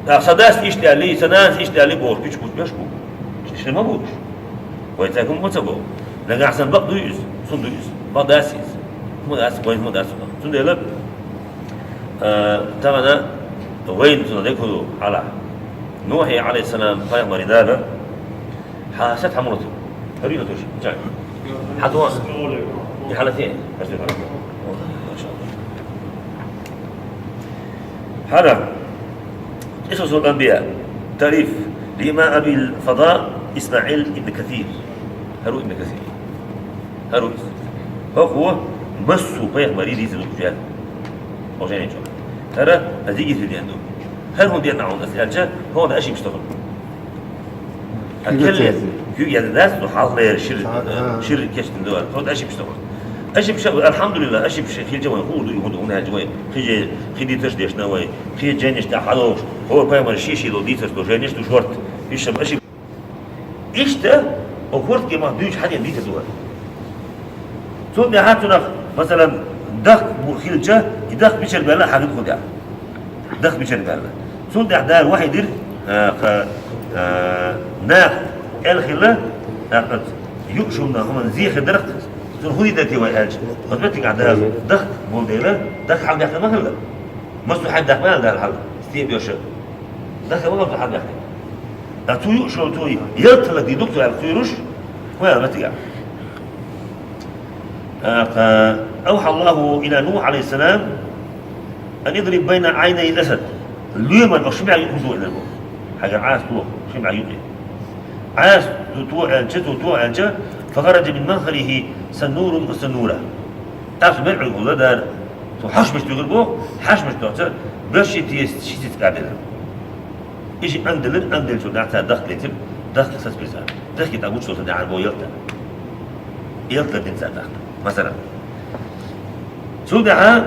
ТӀаккха сан дас иштта аьллий, сан нанас иштта аьллий бохуш, пича бутт беш бу. Иштта хир ма бу уьш. Вай цаьрга хӀума ма ца боху. Нагахь санна бакъ дуй иза? Сун дуй иза? Бакъ дац иза? ХӀума дац, вайн хӀума дац хӀума. Цундела, а, тахана вайна цунах дерг хӀун ду хьалха? Нухьи, Ӏалайхиссалам, пайхамаран дага, хьан сет хьан мурат? ХӀара йина туш. Чай. Хьан туан? И хьалатий? ХӀара. Къисасул анбия. Тариф. Лима абил фада Исмаил ибн Касир. ХӀара ву ибн Касир. ХӀара ву иза. ХӀокхо массо пайхамарий дийца ду жен. Хо жен чо. ХӀара азиги фиден ду. ХӀара хӀун ден аун ас аьлча, хӀунда ашимаш тахана. Хьан келле, куьг яда дац, ну, хьалхалера шира, шира кечдина ду аьлла. Тхо аша иштта вара. Аша иштта вара, алхьамдулиллах, аша иштта хилча вайн хӀур ду, хӀун ду, хӀун аьлча вай. Кхин же, кхин диташ дешна вай. Кхин жайнаш тӀехь хьалохуш. ХӀора пайхамар ши-ши долу дийцарш долу жайнаш ду шорта. Иштта аша. Иштта, о хӀорт кемах дуьйцу хьаден дийца ду аьлла. Цул тӀаьхьа цунах, масалан, дахк бу хилча, и дахк бичара баьлла хьан хӀун тӀехь. Дахк бичара баьлла. Цул тӀаьхьа Дала вахьи дира, а, кха, а, нах аьлла хилла, а, кха, юушумна хӀуман зехе дарх, цунна хӀун дийр дара те вай аьлча. Оцу меттигахь Дала дахк Вон дела, даха хьалбаьхкина ма хилла. Массо хьалбаьхкина ма хилла Дала хьал, стеб йоша. Даха ма хилла хьалбаьхкина. А цу юуш йолу цо ялталла ди ду цо аьлла, цу юуш, хӀун аьлла меттигехь? ТӀаккха: «أوحى الله إلى نوح عليه السلام أن اضرب بين عيني الأسد». Лоьман оха ши бӀе юкъа хӀун ду аьлла боху. Хьайгара Ӏаса тоха, ши бӀе юкъа. Ӏаса тоха аьлча, цо тоха аьлча, «فخرج من منخره سنور وسنورا». ТӀаккха мел Ӏуьйхула дара. Цо хьаьшмаш туьгура боху, хьаьшмаш тоьхча, беш ши теса, ши цициг кӀаделира. И ши ан делира, ан деллачул тӀаьхьа цара дахка лецира, дахка сацбира цара. Дахка тӀе гучуш долу тӀаьхьара боху ялта. Ялта дина цара тӀаккха. Масала. Цул тӀаьхьа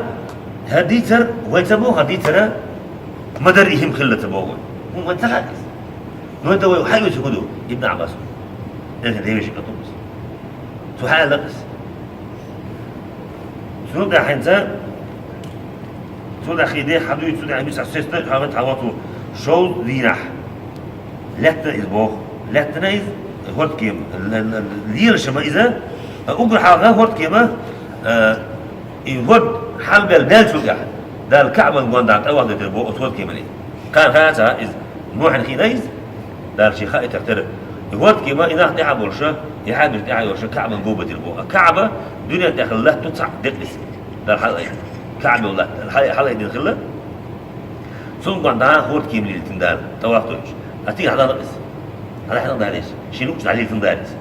хӀара дийцар, вай ца боху хӀара дийцара, ма дарра и хӀима хилла ца боху вай. ХӀунда вай ца хаьа иза? Но это вай хьаоьцу хӀун ду? Ибн Ӏаббас. Элхан девеши катумас. Цу хьаьлла кхис. Цу тӀаьхьенца, цу тӀаьхьа хи де хьан дуьйцу, цу тӀаьхьа мисахь сестна, хьан ват хьан вату шовзткъа дийнахь. Лаьттина иза боху. Лаьттина иза, хӀордкема, л-, л-, лелаша ма иза, а уггар хьалха хӀордкема, а, и хӀорд хьалбелла баьллачул тӀаьхьа, Дала Каъбан гондахьа тӀаваф дайтира боху оцу хӀордкеман иза. Кхана хаьа ца иза, мухьана хиъна иза, Дала шен хаийтар тера. И хӀордкема, и нах тӀаьхьа болуша, и хьаьдуш тӀаьхьа йолуша, Каъбан го батира боху. А Каъба дуьнен тӀехь латто цхьаъ декъ иза. Дала хьалаайдина. Каъба йолу латта, хьала-, хьалаайдина хилла. Цунна гондахьа хӀордкема лелийтина Дала, тӀаваф дойтуш. А цигахь хьалха иза. Хьалха хьалха дара иза. Шен луучу дӀалелийтина дара иза.